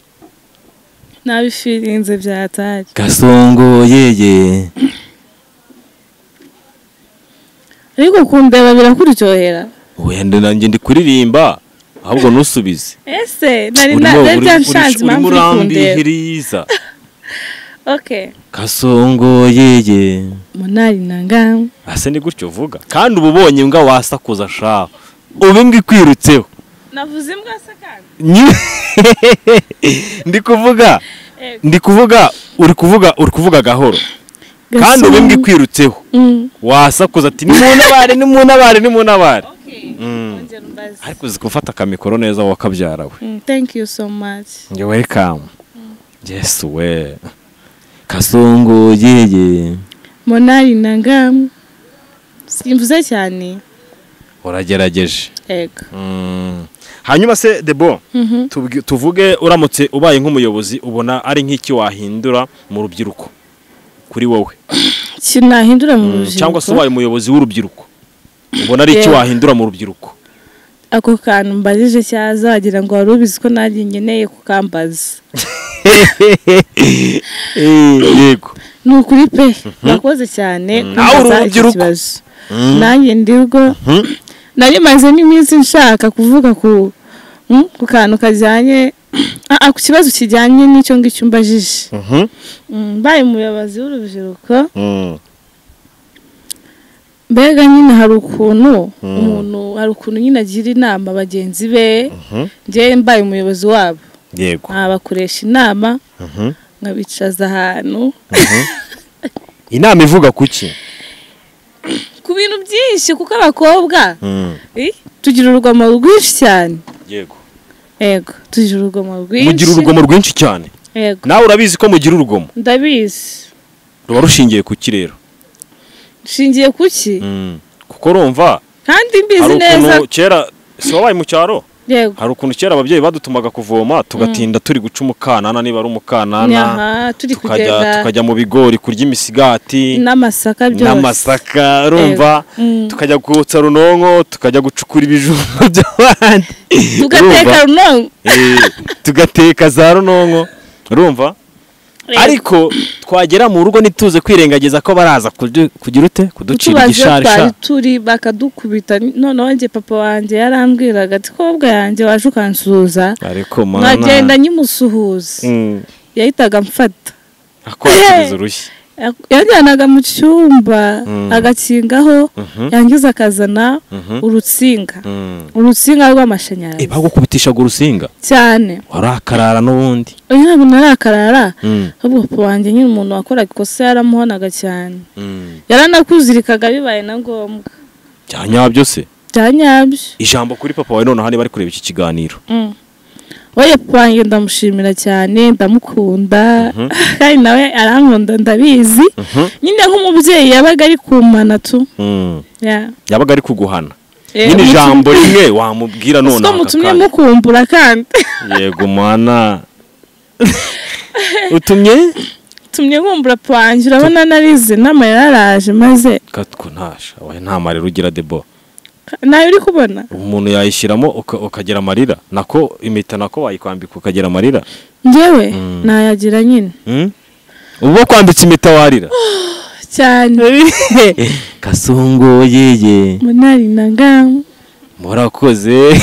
Nabifirinze byatari. Kasongo yeye. Ariko kundeba birakuryohera. Wenda nanjye ndi kuririmba ahubwo nusubize. Ese nari nari nshanze impamvu urikundeba. Okay. Kasongo yeye. Monari nanga. Ase ni gutyo uvuga. Kandi ububonye imbwa wasakuza sha. Ubu imbwa ikwirutseho. Navuze imbwa se kandi. Ndi kuvuga. Ndi kuvuga uri kuvuga gahoro. Kandi ubu imbwa ikwirutseho. Wasakuza ati nimunabare nimunabare nimunabare. Okay. Ariko uzi gufata akamikoro neza wakabyara we. Thank you so much. You're welcome. Yes we. Kasongo yeye. Monari nanga. Simvuze cyane. Uragerageje. Ego. Hanyuma se Debo, tuvuge uramutse ubaye nk'umuyobozi ubona ari nk'iki wahindura mu rubyiruko kuri wowe? Kinahindura mu rubyiruko cyangwa se ubaye umuyobozi w'urubyiruko ubona ari iki wahindura mu rubyiruko? Ako kantu mbajije cyazagira ngo wari ubizi ko nanjye nkeneye kukambaza. Yego. Ni ukuri pe, nakoze cyane kumbaza iki kibazo. Nanjye ndirwo nari maze n'iminsi nshaka kuvuga ku kantu kajyanye ku kibazo kijyanye n'icyo ngicyo mbajije. Mbaye umuyobozi w'urubyiruko. Mbega nyine hari ukuntu umuntu hari ukuntu nyine agira inama bagenzi be. Njye mbaye umuyobozi wabo. Yego. Abakoresha inama nkabicaza ahantu. Inama ivuga kuki? Ku bintu byinshi kuko abakobwa tugira urugomo rwinshi cyane. Yego. Yego, tugira urugomo rwinshi. Mugira urugomo rwinshi cyane. Yego. Nawe urabizi ko mugira urugomo? Ndabizi. Ruba rushingiye kuki rero? Rushingiye kuki? Kuko urumva kandi mbizi neza. Kera si wabaye mu cyaro? Yego. Hari ukuntu kera ababyeyi badutumaga kuvoma tugatinda turi guca umukanana niba ari umukanana. Turi kugenda tukajya mu bigori kurya imisigati n'amasaka byose. N'amasaka urumva tukajya kotsa runonko tukajya gucukura ibijumba by'abandi. Tugateka runonko. Tugateka za runonko urumva. Ariko twagera mu rugo ntituze kwirengagiza ko baraza kugira ute kuducira igisharisha. Turi bakadukubita. Noneho njye papa wanjye yarambwiraga ati kobwa yanjye waje ukansuhuza, ariko mana nkagenda nyimusuhuza, yahitaga amfata akwakiriza urushyi, yajyanaga mu cyumba agakingaho, yangiza akazana urutsinga, urutsinga rw'amashanyarazi. Bagukubitishaga urusinga cyane, warakarara n'ubundi. Ntabwo narakarara, ahubwo papa wanjye nyine umuntu wakoraga ikosa yaramuhonaga cyane, yaranakuzirikaga bibaye na ngombwa. Bya nyabyo se? Bya nyabyo. Ijambo kuri papa wawe noneho bari kureba iki kiganiro. Oya papa wanjye ndamushimira cyane, ndamukunda, kandi nawe arankunda ndabizi. Nyine nk'umubyeyi yabaga ari kumana tu. Yabaga ari kuguhana. Nyine ijambo rimwe wamubwira none aka mutumye mukumbura kandi. Yego mwana. Utumye? Tumye nkumbura papa wanjye, urabona narize n'amarira yaraje maze. Katwo ntasha, oya nta marira ugira Debo. Nayo uri kubona umuntu yayishiramo ukagira amarira, nako impeta nako wayikwambika ukagira amarira. Njyewe nayagira nyine. Ubwo kwambitse impeta warira cyane. Kasungu yeye munari nanga murakoze.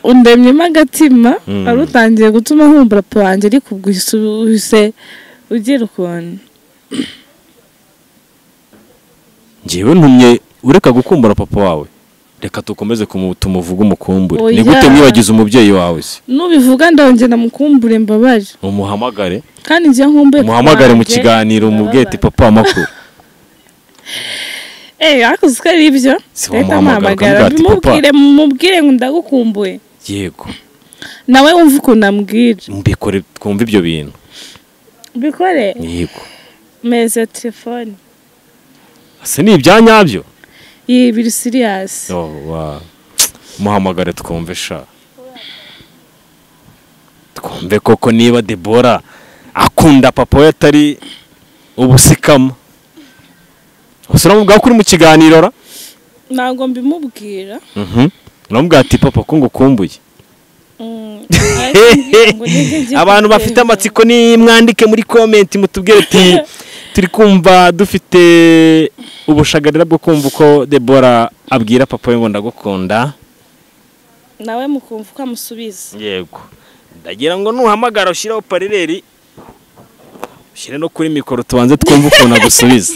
Undemyemo agatima ari utangiye gutuma nkumbura papa wanjye, ariko ubwo ugira ukuntu. Njyewe ntumye ureka gukumbura papa wawe, reka tukomeze tumuvuga umukumbure. Ni gute mwibagize umubyeyi wawe se? Nubivuga ndongera mukumbure mbabaje. Umuhamagare. Kandi ngiye nkumbuye. Umuhamagare mu kiganiro umubwiye ati papa amakuru. Ariko uzi ko ari ibyo? Reka muhamagara mubwire, mubwire ngo ndagukumbuye. Yego. Nawe wumva ukuntu ambwira. Mbikore twumve ibyo bintu. Mbikore? Yego. Meze telefone. Ase ni ibya nyabyo? Biri serious. Oh wow. Muhamagare twumve sha. Twumve koko niba Debora akunda papa we atari ubusikama. Usuramubwa kuri mu kiganiro ra? Ntabwo mbimubwira. Uramubwira ati papa ko ngukumbuye. Abantu bafite amatsiko ni mwandike muri comment mutubwire ati turi kumva dufite ubushagarira bwo kumva uko Debora abwira papa we ngo ndagukunda, nawe mukumva uko amusubiza. Yego. Ndagira ngo nuhamagara ushyireho parereri, ushyire no kuri mikoro tubanze twumve ukuntu agusubiza.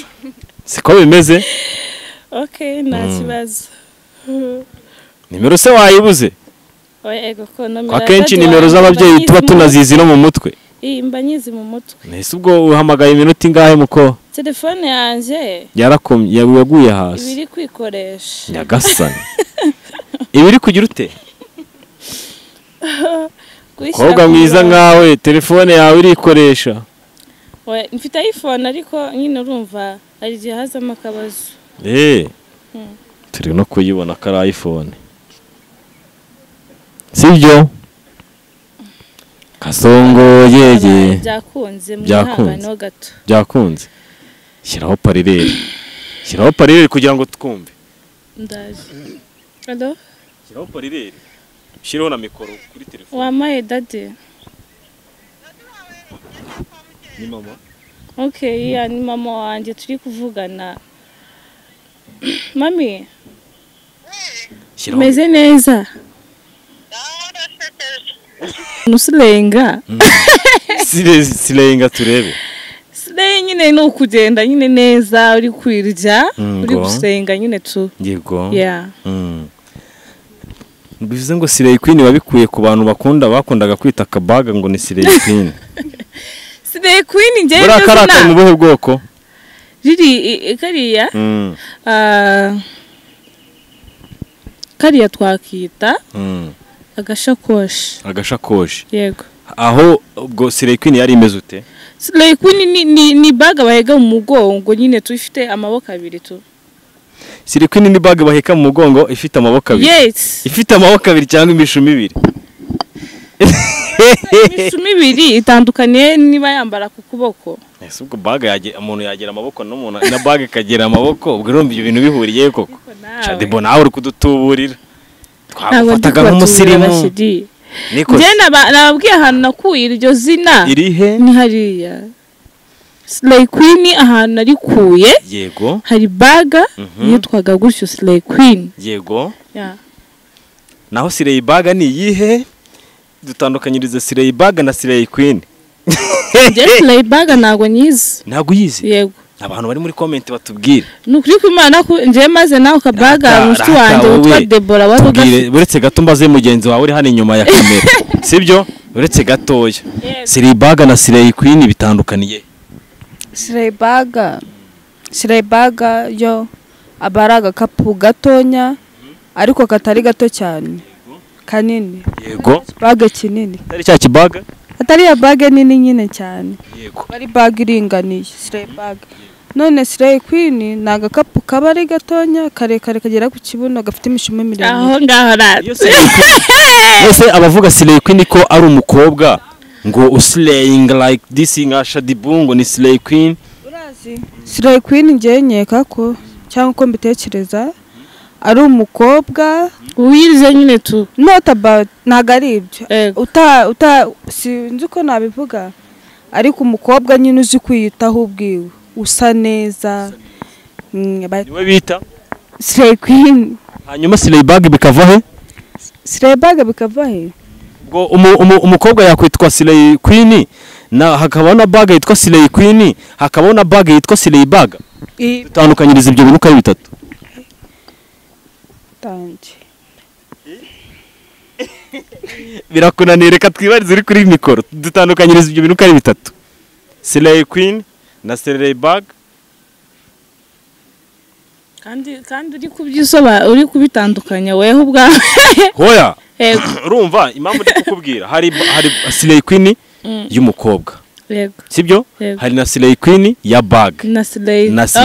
Siko bimeze? Okay, nta kibazo. Nimero se wayibuze? Oya ego ko nomero. Akenshi nimero z'ababyeyi tuba tunazizi no mu mutwe. Mba nyizi mu mutwe. Nese ubwo uhamagaye iminota ingahe muko? Telefone yanjye yarakomye, yaguye hasi. Ibiri kwikoresha. Nyagasani. Ibiri kugira ute? Kobwa mwiza nkawe telefone yawe irikoresha. Oya mfite iPhone ariko nyine urumva ari gihe hazamo akabazo. Turi no kuyibona ko ari iPhone. Sibyo? Kasongo yeye byakunze mwihangane gato. Byakunze. Shyiraho parireri. Shyiraho parireri kugira ngo twumve. Ndaje. Allo? Shyiraho parireri. Shyiraho na mikoro kuri telefone. Wamaye daddy. Ni mama. Okay, ya ni mama wanjye turi kuvugana. Mami. Meze neza. Nusilenga. Silenga turebe. Silenga nyine no kugenda nyine neza uri kwirya, uri gusenga nyine tu. Yego. Yeah. Bivuze ngo Slay Queen wabikuye ku bantu bakundaga kwita akabaga ngo ni Slay Queen. Slay Queen ngiye ndazina. Burakara mu buhe bwoko? Riri kariya? Kariya twakita agashakoshi. Agashakoshi. Yego. Aho ubwo Slay Queen yari imeze ute? Slay Queen ni baga bahega mu mugongo nyine tu ifite amaboko abiri tu. Slay Queen ni baga baheka mu mugongo ifite amaboko abiri. Yes. Ifite amaboko abiri cyangwa imishumi ibiri. Imishumi ibiri itandukaniye niba yambara ku kuboko. Ese ubwo baga yaje umuntu yagera amaboko n'umuntu na baga ikagera amaboko ubwo urumva ibyo bintu bihuriye koko. Shadebo nawe uri kudutuburira. Twagufataga nk'umusirimu. Njye nababwiye ahantu nakuye iryo zina. Irihe? Ni hariya. Slay Queen ahantu narikuye. Yego. Hari baga yitwaga gutyo Slay Queen. Yego. Yeah. Naho Slay Bag ni iyihe? Dutandukanyirize Slay Bag na Slay Queen. Njye Slay Bag ntago nyizi. Ntago uyizi? Yego. Abantu bari muri comment batubwire. Nukuri ko Imana nje maze nawe kabaga mushiki wanjye witwa Deborah waruga. Uretse gato mbaze mugenzi wawe uri hano inyuma ya kamera. Sibyo? Uretse gatoya. Slay Bag na Slay Queen bitandukaniye. Slay Bag yo abaraga kapu gatonya ariko katari gato cyane. Kanini. Yego. Bag kinini. Atari cya kibaga? Atari ya bag nini nyine cyane. Yego. Bari bag iringaniye Slay Bag. None Slay Queen ni agakapu kaba ari gatonya karekare kagera ku kibuno gafite imishumi miremire. Aho ngaho rata. Ese abavuga Slay Queen ko ari umukobwa ngo uslaying like this nka Shadibungo ngo ni Slay Queen. Urazi Slay Queen ngiye nkeka ko cyangwa uko mbitekereza ari umukobwa wize nyine tu. Not about ntago ari ibyo. Uta sinzi uko nabivuga ariko umukobwa nyine uzi kwiyitaho ubwiwe usa neza. Niwe bita Slay Queen. Hanyuma Slay Bag bikava he? Slay Bag bikava he? Ubwo umukobwa yakwitwa Slay Queen na hakaba na bag yitwa Slay Queen hakaba na bag yitwa Slay Bag. Dutandukanyiriza ibyo bintu ari bitatu. Birakunaniye reka twibarize uri kuri mikoro. Dutandukanyiriza ibyo bintu ari bitatu. Slay Queen na Slay Bag. Kandi uri kubyisoba uri kubitandukanya weho ubwawe. Hoya. Urumva impamvu ndi kukubwira hari Slay Queen y'umukobwa. Yego. Sibyo? Hari na Slay Queen ya bag. Na Slay Bag.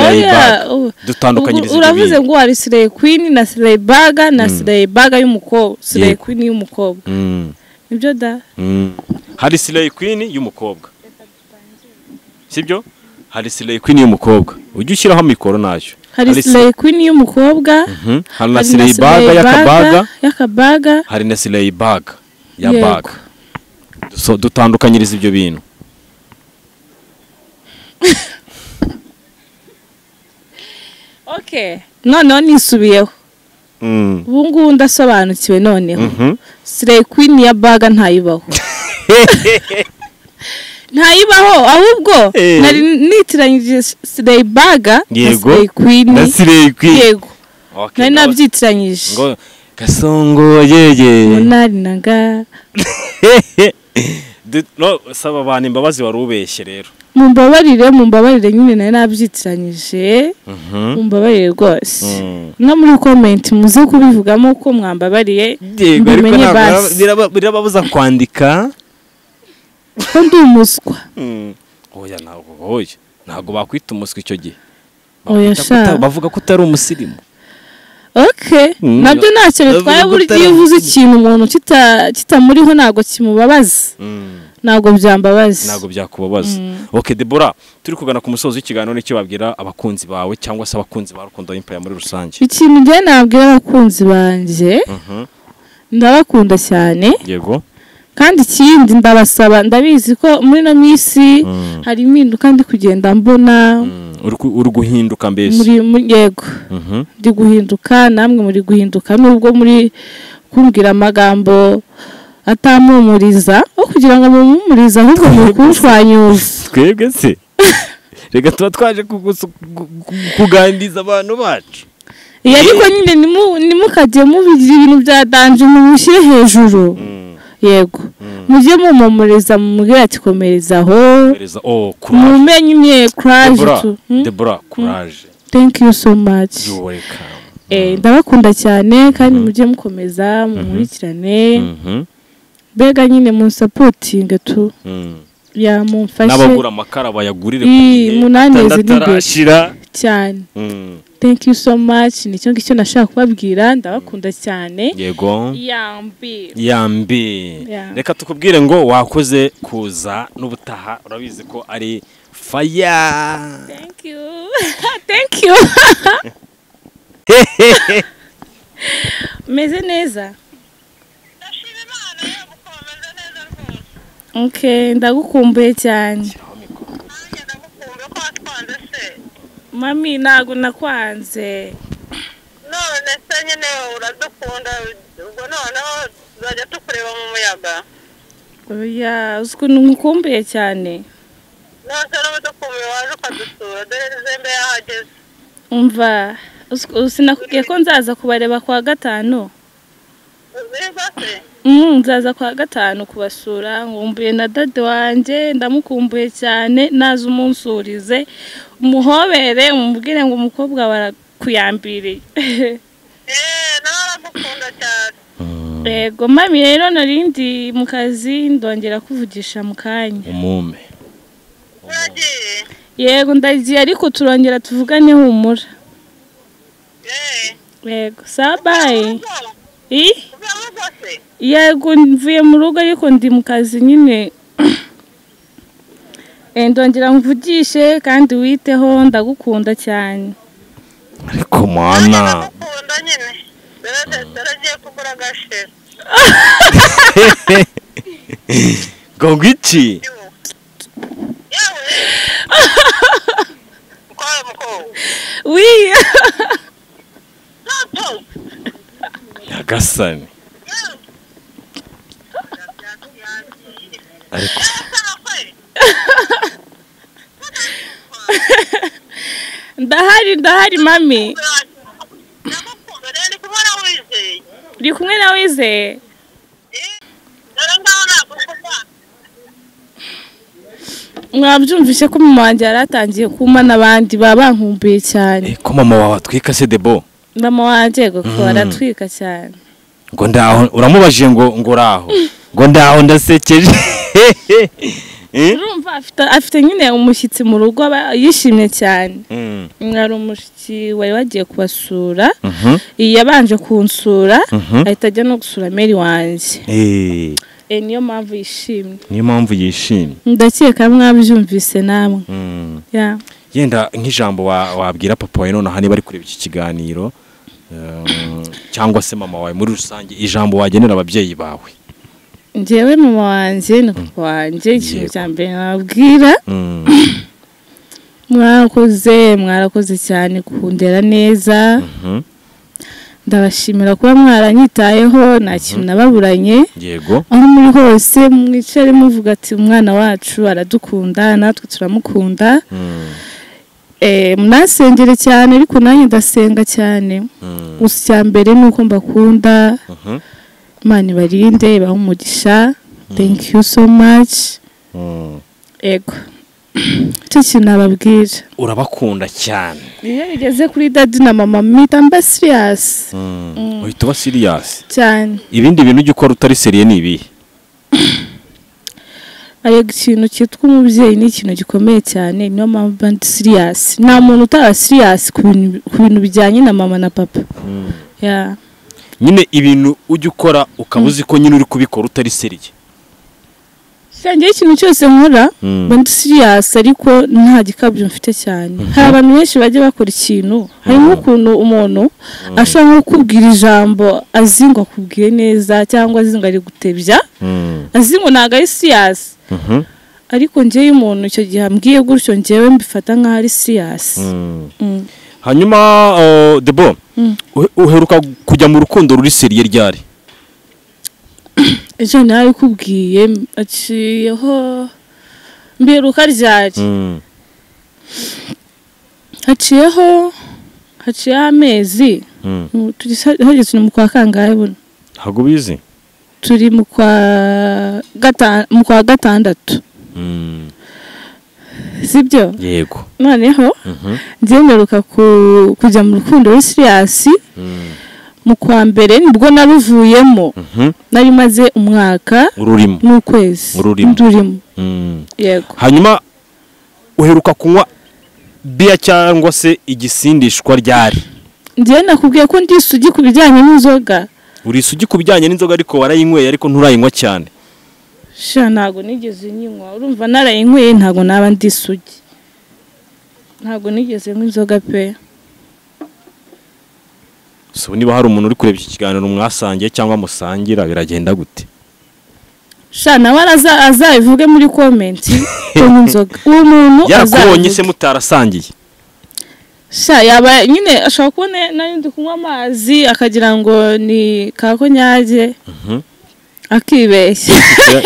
Dutandukanyiriza ibyo bintu. Uravuze ngo hari Slay Queen na Slay Bag na Slay Bag y'umukobwa, Slay Queen y'umukobwa. Nibyo da? Hari Slay Queen y'umukobwa. Sibyo? Hari Slay Queen y'umukobwa. Ujye ushyiraho mikoro nayo. Hari Slay Queen y'umukobwa. Hari na Slay Bag y'akabaga. Hari na Slay Bag ya bag. So dutandukanyiriza ibyo bintu. Okay. None nisubiyeho. Ubu ngubu ndasobanukiwe noneho. Slay Queen ya bag ntayibaho. Ntayibaho ahubwo nari nitiranyije Slay Bag na Slay Queen. Na Slay Queen. Yego. Nari nabyitiranyije. Ngo gasongo yeye. Munari nanga. No saba abantu imbabazi warubeshye rero. Mumbabarire nyine nari nabyitiranyije. Mumbabarire rwose. No muri comment muze kubivugamo ko mwambabariye. Yego ariko birababuza kwandika. Ko ndi umuswa. Oya ntabwo oya ntabwo bakwita umuswa icyo gihe. Oya sha. Bavuga ko utari umusirimu. Okay. Nabyo ntacyo bitwaye burya iyo uvuze ikintu umuntu kitamuriho ntabwo kimubabaza. Ntabwo byambabaza. Ntabwo byakubabaza. Okay Deborah, turi kugana ku musozo w'ikiganiro n'icyo babwira abakunzi bawe cyangwa se abakunzi ba Rukundo Empire muri rusange. Ikintu ngiye nabwira abakunzi banjye. Ndabakunda cyane. Yego. Kandi ikindi ndabasaba ndabizi ko muri no minsi hari impinduka ndi kugenda mbona. Uri guhinduka mbese. Yego. Ndi guhinduka namwe muri guhinduka nubwo muri kumbwira amagambo atamumuriza aho kugira ngo mumumurize ahubwo muri kunshwanyuza. Twebwe se reka tuba twaje kuganiriza abantu bacu. Ariko nyine nimukajye mubigira ibintu bya danje mumushyire hejuru. Yego. Mujye mumumuriza mumubwira ati komereza aho. Mumenye imye courage tu. Deborah courage. Thank you so much. You welcome. Ndabakunda cyane kandi mujye mukomeza mumurikirane. Mbega nyine mu supporting tu. Ya mumfashe. N'abagura amakara bayagurire ku gihe. Munaneze n'imbere cyane. Thank you so much. Nicyo ngicyo nashaka kubabwira ndabakunda cyane. Yego. Yambi. Yambi. Reka tukubwire ngo wakoze kuza n'ubutaha urabizi ko ari fire. Thank you. Thank you. Meze neza. Ndashima Imana. Okay, ndagukumbuye cyane. Nanjye ndagukumbuye ko watwanze se. Mami ntago nakwanze. None se nyine uradukunda, ubwo noneho tuzajya tukureba mu muyaga. Oya, uzi ukuntu nkukumbuye cyane. None se n'udukumbuye waje ukadusura, dore zembe yahageze. Umva, sinakubwiye ko nzaza kubareba kwa gatanu. Uziga se? Nzaza kwa gatanu kubasura, nkumbuye na dade wanjye, ndamukumbuye cyane, naza umunsurize, umuhobere, umubwire ngo umukobwa barakuyambiriye. Nawe aragukunda cyane. Yego mami, rero narindi mu kazi, ndongera kuvugisha mu kanya. Umume. Uragiye? Yego ndagiye, ariko turongera tuvugane humura. Yego, sawa bye. Yego mvuye mu rugo ariko ndi mu kazi nyine. Ndongera mvugishe kandi witeho, ndagukunda cyane. Ariko mwana ndagukunda nyine. Dore kugura agashira. Ngo iki? Yewe. Mukobwa. Oui. Nyagasani. Ariko ndahari mami. Uri kumwe na Wizeye? Mwabyumvise ko mama wanjye yaratangiye kuma n'abandi baba bankumbuye cyane. Ko mama wawe atwika se Debo? Mama wanjye goko aratwika cyane. Ngo ndaho uramubajije ngo raho. Ngo ndaho ndasekeje. Urumva afite nyine umushyitsi mu rugo yishimye cyane. Mwari umushyitsi wari wagiye kubasura, yabanje kunsura, ahita ajya no gusura Mary wanjye. Niyo mpamvu yishimye. Niyo mpamvu yishimye. Ndakeka mwabyumvise namwe. Yenda nk'ijambo wabwira papa wawe nonaha niba ari kureba iki kiganiro, cyangwa se mama wawe muri rusange, ijambo wagenera ababyeyi bawe. Njyewe mama wanjye na papa wanjye, ikintu cya mbere nababwira, mwarakoze cyane kundera neza. Ndabashimira kuba mwaranyitayeho, nta kintu nababuranye. Yego. Aho muri hose mwicare muvuga ati umwana wacu aradukunda natwe turamukunda. Munasengere cyane, ariko nanjye ndasenga cyane. Gusa icya mbere ni uko mbakunda. Imana ibarinde, ibahe umugisha. Thank you so much. Ego. Icyo kintu nababwira. Urabakunda cyane. Iyo bigeze kuri daddy na mama mpita mba serious. Uhita uba serious cyane. Ibindi bintu ujya ukora utari seriye ni ibihe? Ariko ikintu cyitwa umubyeyi ni ikintu gikomeye cyane, niyo mpamvu mba ndi serious. Nta muntu utaba serious ku bintu bijyanye na mama na papa. Yeah. Nyine ibintu ujya ukora ukaba uzi ko nyine uri kubikora utari seriye. Njye ikintu cyose nkora mba ndi serious, ariko nta gikabyo mfite cyane. Hari abantu benshi bajya bakora ikintu, harimo ukuntu umuntu ashobora nko kukubwira ijambo azi ngo akubwiye neza cyangwa azi ngo ari gutebya, azi ngo ntabwo ari serious. Ariko njyewe umuntu icyo gihe ambwiye gutyo njyewe mbifata nk'aho ari serious. Hanyuma Debo, uheruka kujya mu rukundo ruri seriye ryari? Ejo narabikubwiye, aciyeho mbiheruka ryari? Haciyeho amezi. Turi mu kwa kangahe buno? Ntabwo ubizi? Turi mu kwa gatandatu. Sibyo? Yego. Noneho njye mperuka kujya mu rukundo ruri serious mu kwa mbere, nibwo naruvuyemo. Nari maze umwaka n'ukwezi ndurimo. Yego. Hanyuma uheruka kunywa biya cyangwa se igisindishwa ryari? Njye nakubwiye ko ndi isugi ku bijyanye n'inzoga. Uri isugi ku bijyanye n'inzoga, ariko warayinyweye ariko nturayinywa cyane. Sha ntago nigeze nyinywa, urumva narayinyweye ntago naba ndi isugi. Ntago nigeze nywa inzoga pe. So niba hari umuntu uri kureba iki kiganiro mwasangiye cyangwa musangira biragenda gute? Sha nawe azabivuge muri comment ko nywa inzoga. Uwo muntu yakubonye se mutarasangiye? Sha yaba nyine ashobora kubona nari ndi kunywa amazi akagira ngo ni ka konyage. Akibeshya.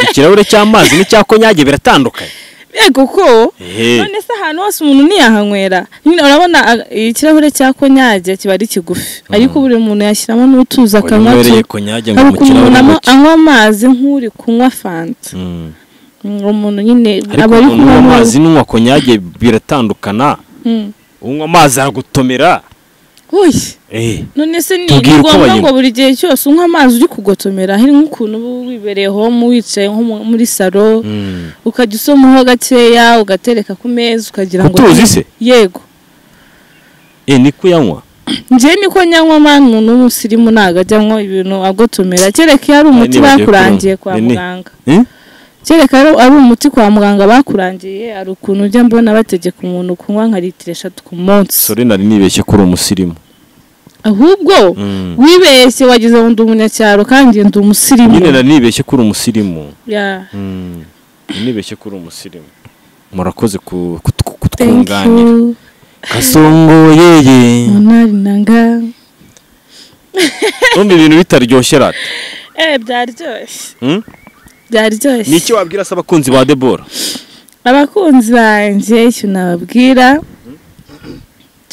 Ikirahure cy'amazi n'icya konyage biratandukanye. Yego ko none se ahantu hose umuntu ntiyahanywera. Nyine urabona ikirahure cya konyage kiba ari kigufi, ariko buri muntu yashyiramo n'utuzi akanywa. Konyage ngo mu kirahure anywa amazi nk'uri kunywa fanta. Umuntu nyine aba ari kunywa amazi n'unywa konyage biratandukana. Unywa amazi aragutomera. Oye. None se ni ngombwa ngo buri gihe cyose unywa amazi uri kugotomera? Hari nk'ukuntu uba wibereye home wicaye nko muri salo ukajya usomaho gakeya ugatereka ku meza ukagira ngo utuzi se? Yego. Niko yanywa? Nje niko nyanywa man, umuntu w'umusirimu ntago ajya anywa ibintu agotomera, kereka iyo ari umuti bakurangiye kwa muganga. Kereka ari umuti kwa muganga bakurangiye, ari ukuntu ujya mbona bategeka umuntu kunywa nka litiro 3 ku munsi. Sorry nari nibeshye kuri umusirimu. Ahubwo wibeshye wagize ngo ndi umunyacyaro kandi ndi umusirimu. Nyine nari nibeshye kuri umusirimu. Yeah. Nibeshye kuri umusirimu. Murakoze kutwunganira. Kasongo yeye. Munari nanga. Umva ibintu bitaryoshye rata. Byaryoshye. Byaryoshye. Niki wabwira se abakunzi ba Debora? Abakunzi banje icyo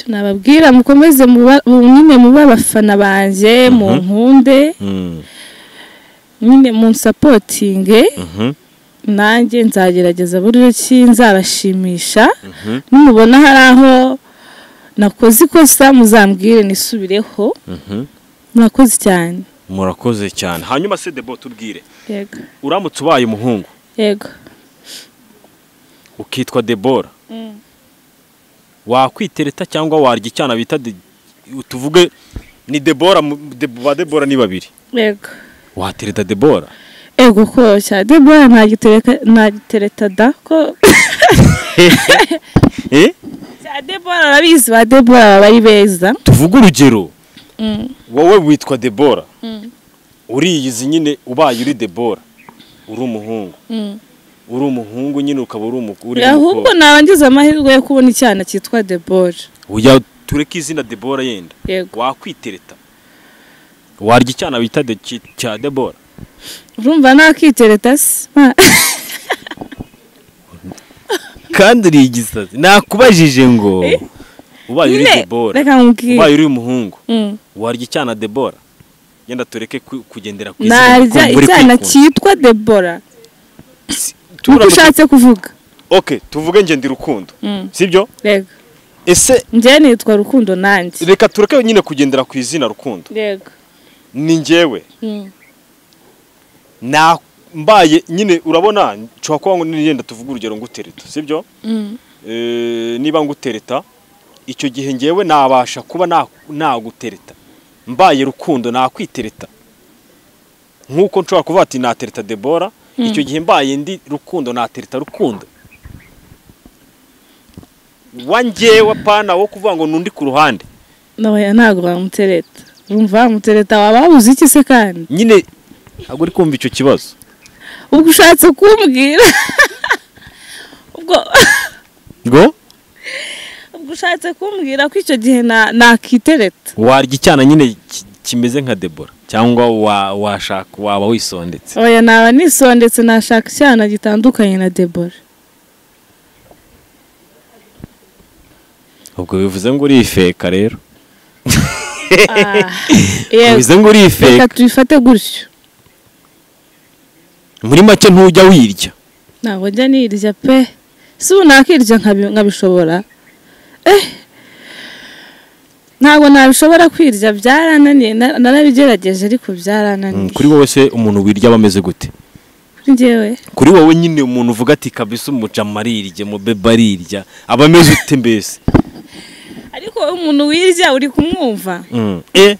nababwira, mukomeze nyine muba abafana banje, mu nkunde, nyine mu supportinge. Nanjye nzagerageza buryo ki nzabashimisha. Nimubona hari aho nakoze ikosa muzambwire nisubireho. Murakoze cyane. Murakoze cyane. Hanyuma se Debo tubwire. Yego. Uramutse ubaye umuhungu. Yego. Ukitwa Debora. Wakwitereta cyangwa warya icyana bita tuvuge ni Debora, ba Debora ni babiri. Yego. Watereta Debora? Ego ko cya Debora ntagitereka, ntagitereta da ko. Cya Debora arabizi, ba Debora bari beza. Tuvuge urugero. Wowe witwa Debora. Uriyizi nyine ubaye uri Debora. Uri umuhungu. Uri umuhungu nyine ukaba uri umukuru. Ahubwo nabangiza amahirwe yo kubona icyana cyitwa Debora. Oya tureke izina Debora yenda. Wakwitereta. Warya icyana bita cya Debora. Urumva nakitereta se? Kandi uri igisazi. Nakubajije ngo ubaye uri Debora. Ubaye uri umuhungu. Warya icyana Debora. Yenda tureke kugendera ku izina. Narya icyana cyitwa Debora. Ushatse kuvuga. Okay, tuvuge nge ndi Rukundo. Sibyo? Yego. Ese nge nitwa Rukundo nanjye. Reka tureke nyine kugendera ku izina Rukundo. Yego. Ni ngewe. Na mbaye nyine urabona nshobora kuba ngo nigenda tuvuge urugero ngutereta, sibyo? Niba ngutereta icyo gihe ngewe nabasha kuba nagutereta. Mbaye Rukundo nakwitereta. Nkuko nshobora kuvuga ati natereta Debora, icyo gihe mbaye ndi Rukundo natereta Rukundo. Wangewe pana wo kuvuga ngo nundi ku ruhande. Nawe ntago bamutereta. Urumva bamutereta wababuze iki se kandi? Nyine ntabwo uri kumva icyo kibazo. Ubwo ushatse kumbwira. Ubwo ushatse kumbwira ko icyo gihe nakitereta. Warya icyana nyine kimeze nka Debora cyangwa washaka waba wisondetse? Oya naba nisondetse, nashaka icyana gitandukanye na Debora. Ubwo bivuze ngo urifeka rero. Bivuze ngo urifeka. Reka tubifate gutyo. Muri make ntujya wirya. Ntabwo njya nirya pe. Si ubu nakirya nkabishobora. Ntabwo nabishobora kwirya, byarananiye, narabigerageje ariko byarananiye. Kuri wowe se umuntu wirya aba ameze gute? Kuri njyewe? Kuri wowe nyine umuntu uvuga ati kabisa umujama arirya, umubebe arirya, aba ameze ute mbese? Ariko umuntu wirya uri kumwumva.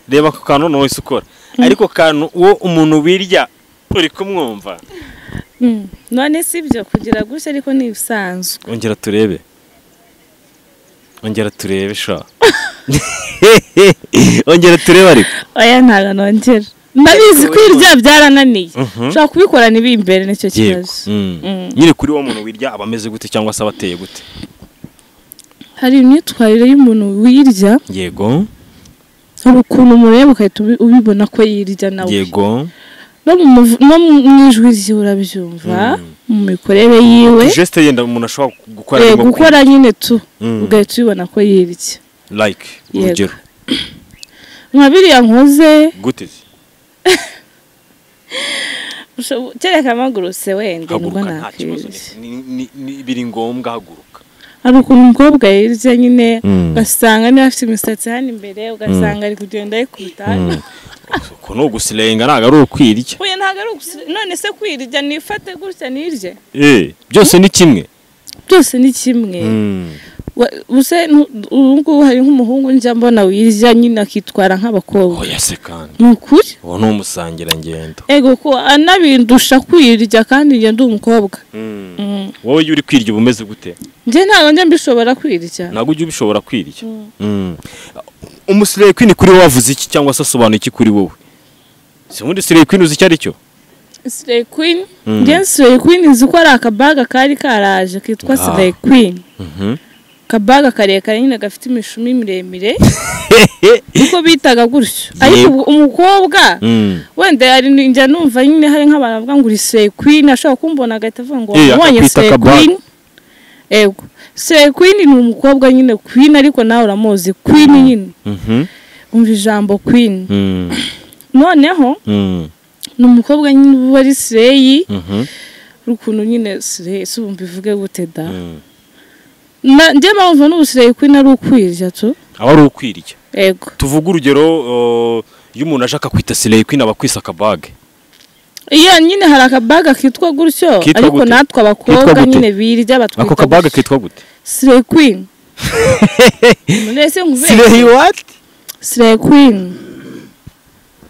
Reba ako kantu noneho wese ukora. Ariko kantu uwo umuntu wirya uri kumwumva. None si ibyo kugira gutya ariko ni ibisanzwe. Ongera turebe. Ongera turebe sha. Ongera turebe ariko. Oya ntabwo nongera. Ndabizi kwirya byarananiye. Ushobora kubikora ntibimbere nicyo kibazo. Nyine kuri wo muntu wirya aba ameze gute cyangwa se abateye gute? Hari imyitwarire y'umuntu wirya. Yego. Hari ukuntu umureba ugahita ubibona ko yirya nawe. Yego. No mu ijwi rye urabyumva, mu mikorere yiwe. Geste yenda umuntu ashobora gukora gukora nyine tu ugahita ubibona ko yirya. Like urugero. Nka biriya nkoze. Gute? Kereka amagurutse wenda nubwo nta kibazo biri ngombwa haguruka. Hari ukuntu umukobwa yirya nyine ugasanga niba afite imisatsi hano imbere ugasanga ari kugenda ayikubita hano. Uko ni ugusirenga ntabwo ari ukwirya. Oya ntabwo ari ugusirenga, none se kwirya nifate gutya nirye? Byose ni kimwe. Byose ni kimwe. Ubuse ubu ngubu hari nk'umuhungu njya mbona wirya nyine akitwara nk'abakobwa. Oya se kandi. Ni ukuri? Uwo ni umusangirangendo. Ego ko anabindusha kwirya kandi njye ndi umukobwa. Wowe iyo uri kwirya uba umeze gute? Njye ntabwo njya mbishobora kwirya. Ntabwo ujya ubishobora kwirya. Umuslay queen kuri wowe wavuze iki cyangwa se asobanuye iki kuri wowe? Si ubundi slay queen uzi icyo ari cyo? Slay queen? Njye slay queen nzi ko ari akabaga kari karaje kitwa slay queen. Kabaga karekare nyine gafite imishumi miremire. Niko bitaga gutyo. Ariko umukobwa wenda ari njya numva nyine hari nk'abantu bavuga ngo uri slay queen, ashobora kumbona agahita avuga ngo wabonye slay queen. Ego. Slay queen ni umukobwa nyine queen, ariko nawe uramuzi queen nyine. Umva ijambo queen. Noneho ni umukobwa nyine uba ari slay. Ukuntu nyine slay si umbivuge gute da. Njye mpamvu n'ubuslay queen ari ukwirya tu. Aba ari ukwirya. Ego. Tuvuge urugero iyo umuntu ashaka kwita slay queen aba kwisa akabage. Iyo nyine hari akabaga kitwa gutyo, ariko natwe abakobwa nyine birya batwita. Ako kabaga kitwa gute? Slay queen. Nese nkubere. Slay what? Slay queen.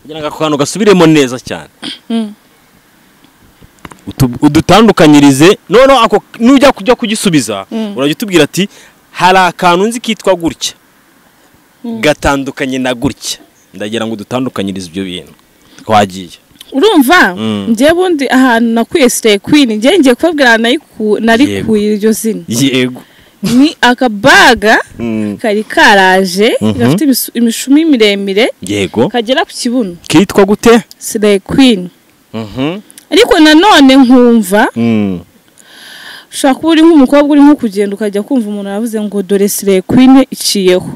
Kugira ngo ako kantu gasubiremo neza cyane. Udutandukanyirize. No ako nujya kujya kugisubiza urajya utubwira ati hari akantu nzi kitwa gutya gatandukanye na gutya. Ndagira ngo dutandukanyirize ibyo bintu. Twagiye. Urumva njye bundi ahantu nakwiye slay queen, njye ngiye kubabwira narikuye iryo zina. Yego. Ni akabaga kari karaje gafite imishumi miremire. Yego. Kagera ku kibuno. Kitwa gute? Slay queen. Ariko nanone nkumva ushobora kuba uri nk'umukobwa uri nko kugenda ukajya kumva umuntu aravuze ngo dore slay queen iciyeho.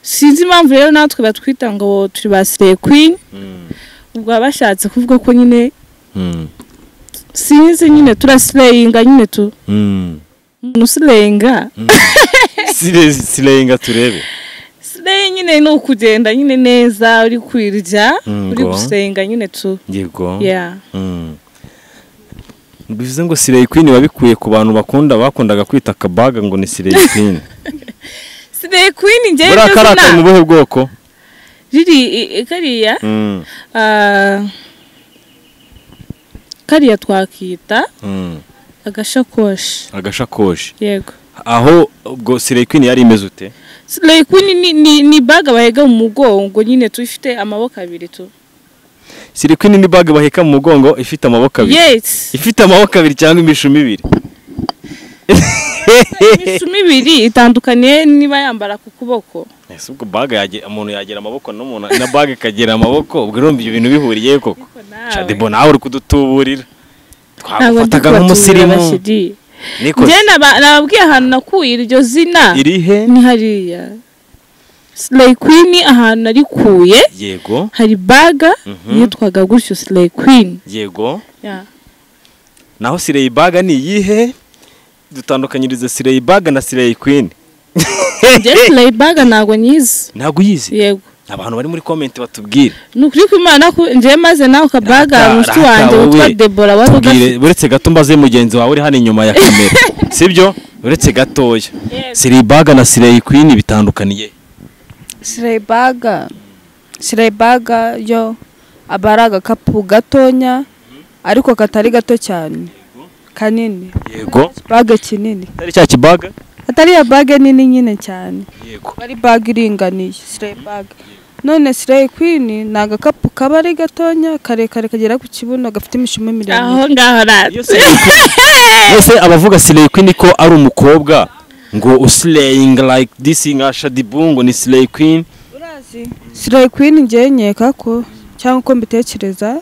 Sinzi impamvu rero natwe batwita ngo turi ba slay queen. Ubwo bashatse kuvuga ko nyine sinzi nyine turaslayinga nyine tu. Nuslayinga. Slayinga turebe. Slay nyine ni ukugenda nyine neza uri kwirya uri gusenga nyine tu. Yego. Yeah. Bivuze ngo slay queen babikuye ku bantu bakundaga kwita akabaga ngo ni slay queen. Slay queen njye ndio zina. Mu buhe bwoko? Riri kariya kariya twakita agashakoshi. Agashakoshi. Yego. Aho ubwo slay queen yari imeze ute? Slay queen ni baga bahega mu mugongo nyine tu, ifite amaboko abiri tu. Slay queen ni baga baheka mu mugongo ifite amaboko abiri. Yes. Ifite amaboko abiri cyangwa imishumi ibiri. Imishumi ibiri itandukaniye niba yambara ku kuboko. Ese ubwo baga yagira umuntu yagira amaboko n'umuntu na baga ikagira amaboko, ubwo urumva ibyo bintu bihuriye koko. Shadibo nawe uri kudutuburira. Twagufataga nk'umusirimu. Njye nababwiye ahantu nakuye iryo zina. Irihe? Ni hariya. Slay queen ahantu narikuye. Yego. Hari baga yitwaga gutyo slay queen. Yego. Yeah. Naho slay baga ni iyihe? Dutandukanyirize slay baga na slay queen. Njye slay baga ntabwo nyizi. Ntabwo uyizi? Yego. Abantu bari muri comment batubwire. Nukuri ko Imana ko nje maze nawe kabaga mushiki wanjye witwa Deborah wari ugafite. Uretse gato mbaze mugenzi wawe uri hano inyuma ya kamera. Sibyo? Uretse gatoya. Slay baga na slay queen bitandukaniye. Slay baga yo abaraga kapu gatonya ariko katari gato cyane. Kanini. Yego. Baga kinini. Atari cya kibaga? Atari ya baga nini nyine cyane. Yego. Ari baga iringaniye, slay bag. None Slay Queen ni agakapu kaba ari gatonya karekare kagera ku kibuno gafite imishumi miremire. Aho ngaho Iyo Slay Queen. Ese abavuga Slay Queen ko ari umukobwa ngo uslaying like this nka Shadibungo ngo ni Slay Queen. Urazi Slay Queen njye nkeka ko cyangwa uko mbitekereza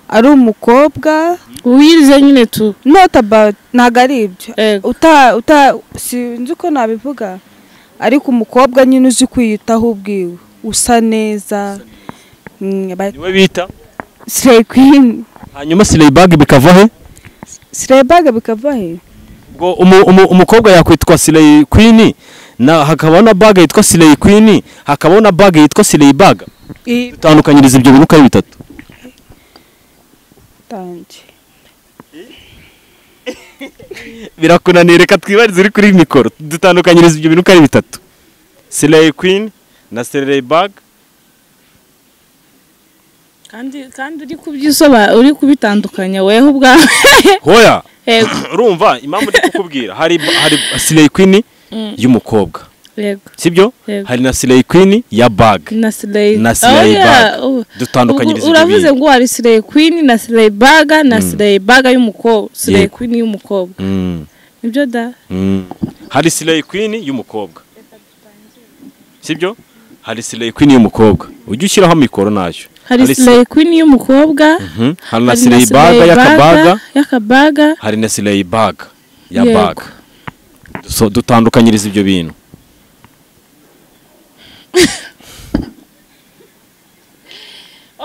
ari umukobwa wize nyine tu. Not about, ntabwo ari ibyo. Yego. Uta sinzi uko nabivuga, ariko umukobwa nyine uzi kwiyitaho ubwiwe, usa neza. Niwe bita Slay Queen. Hanyuma Slay Bag bikava he? Slay Bag bikava he? Ubwo umukobwa yakwitwa Slay Queen, na hakaba na bag yitwa Slay Queen, hakaba na bag yitwa Slay Bag. Dutandukanyiriza ibyo bintu uko ari bitatu. Tangi. Birakunaniye, reka twibarize uri kuri mikoro. Dutandukanyiriza ibyo bintu uko ari bitatu. Slay Queen na Slay Bag. Kandi uri kubyisoba, uri kubitandukanya weho ubwawe. Hoya. Yego. Urumva impamvu ndi kukubwira, hari Slay Queen y'umukobwa. Yego. Sibyo? Yego. Hari na Slay Queen ya bag. Na Slay Na Slay Bag. Dutandukanyiriza ibyo Uravuze bintu. ngo hari Slay Queen na Slay Bag na Slay Bag y'umukobwa, Slay Yego. Queen y'umukobwa. Nibyo da. Hari Slay Queen y'umukobwa. Sibyo? Hari Slay Queen y'umukobwa. Ujye ushyiraho mikoro ntacyo. Hari Slay Queen y'umukobwa. Hari na Slay Bag y'akabaga. Y'akabaga. Hari na Slay Bag ya Yego. bag. So dutandukanyiriza ibyo bintu.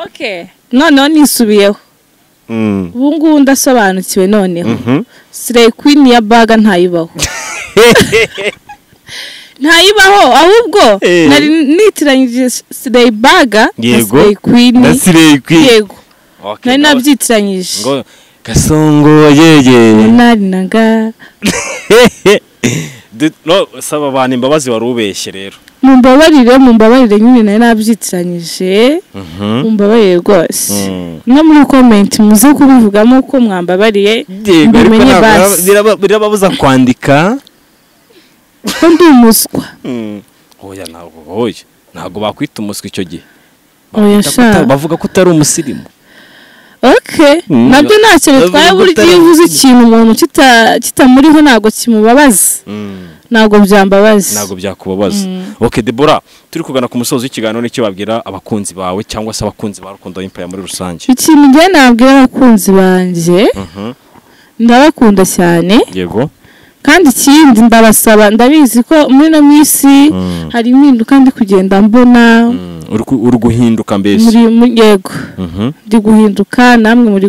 Okay. Noneho nisubiyeho. Ubu ngubu ndasobanukiwe noneho. Slay Queen ya bag ntayibaho. Ntayibaho, ahubwo nari nitiranyije Slay Bag na Yego. Slay Queen. Na Slay Queen. Yego. Okay, Nari nabyitiranyije. Ngo Kasongo yeye. Nari nanga. No, saba abantu imbabazi wari ubeshye rero. Mumbabarire nyine nari nabyitiranyije. Mumbabarire rwose. No muri comment muze kubivugamo ko mwambabariye. Yego, ariko Mbimenye basi. birababuza kwandika. Ko ndi umuswa. Oya ntabwo, oya. Ntabwo bakwita umuswa icyo gihe. Oya sha. Bavuga ko utari umusirimu. Okay. Nabyo ntacyo bitwaye, burya iyo uvuze ikintu umuntu kitamuriho ntabwo kimubabaza. Ntabwo byambabaza. Ntabwo byakubabaza. Okay Deborah, turi kugana ku musozo w'ikiganiro, n'icyo babwira abakunzi bawe cyangwa se abakunzi ba Rukundo Empire muri rusange. Ikintu njye nabwira abakunzi banjye, ndabakunda cyane. Yego. Kandi ikindi ndabasaba, ndabizi ko muri no minsi hari impinduka ndi kugenda mbona. Uri guhinduka mbese. Yego. Ndi guhinduka, namwe muri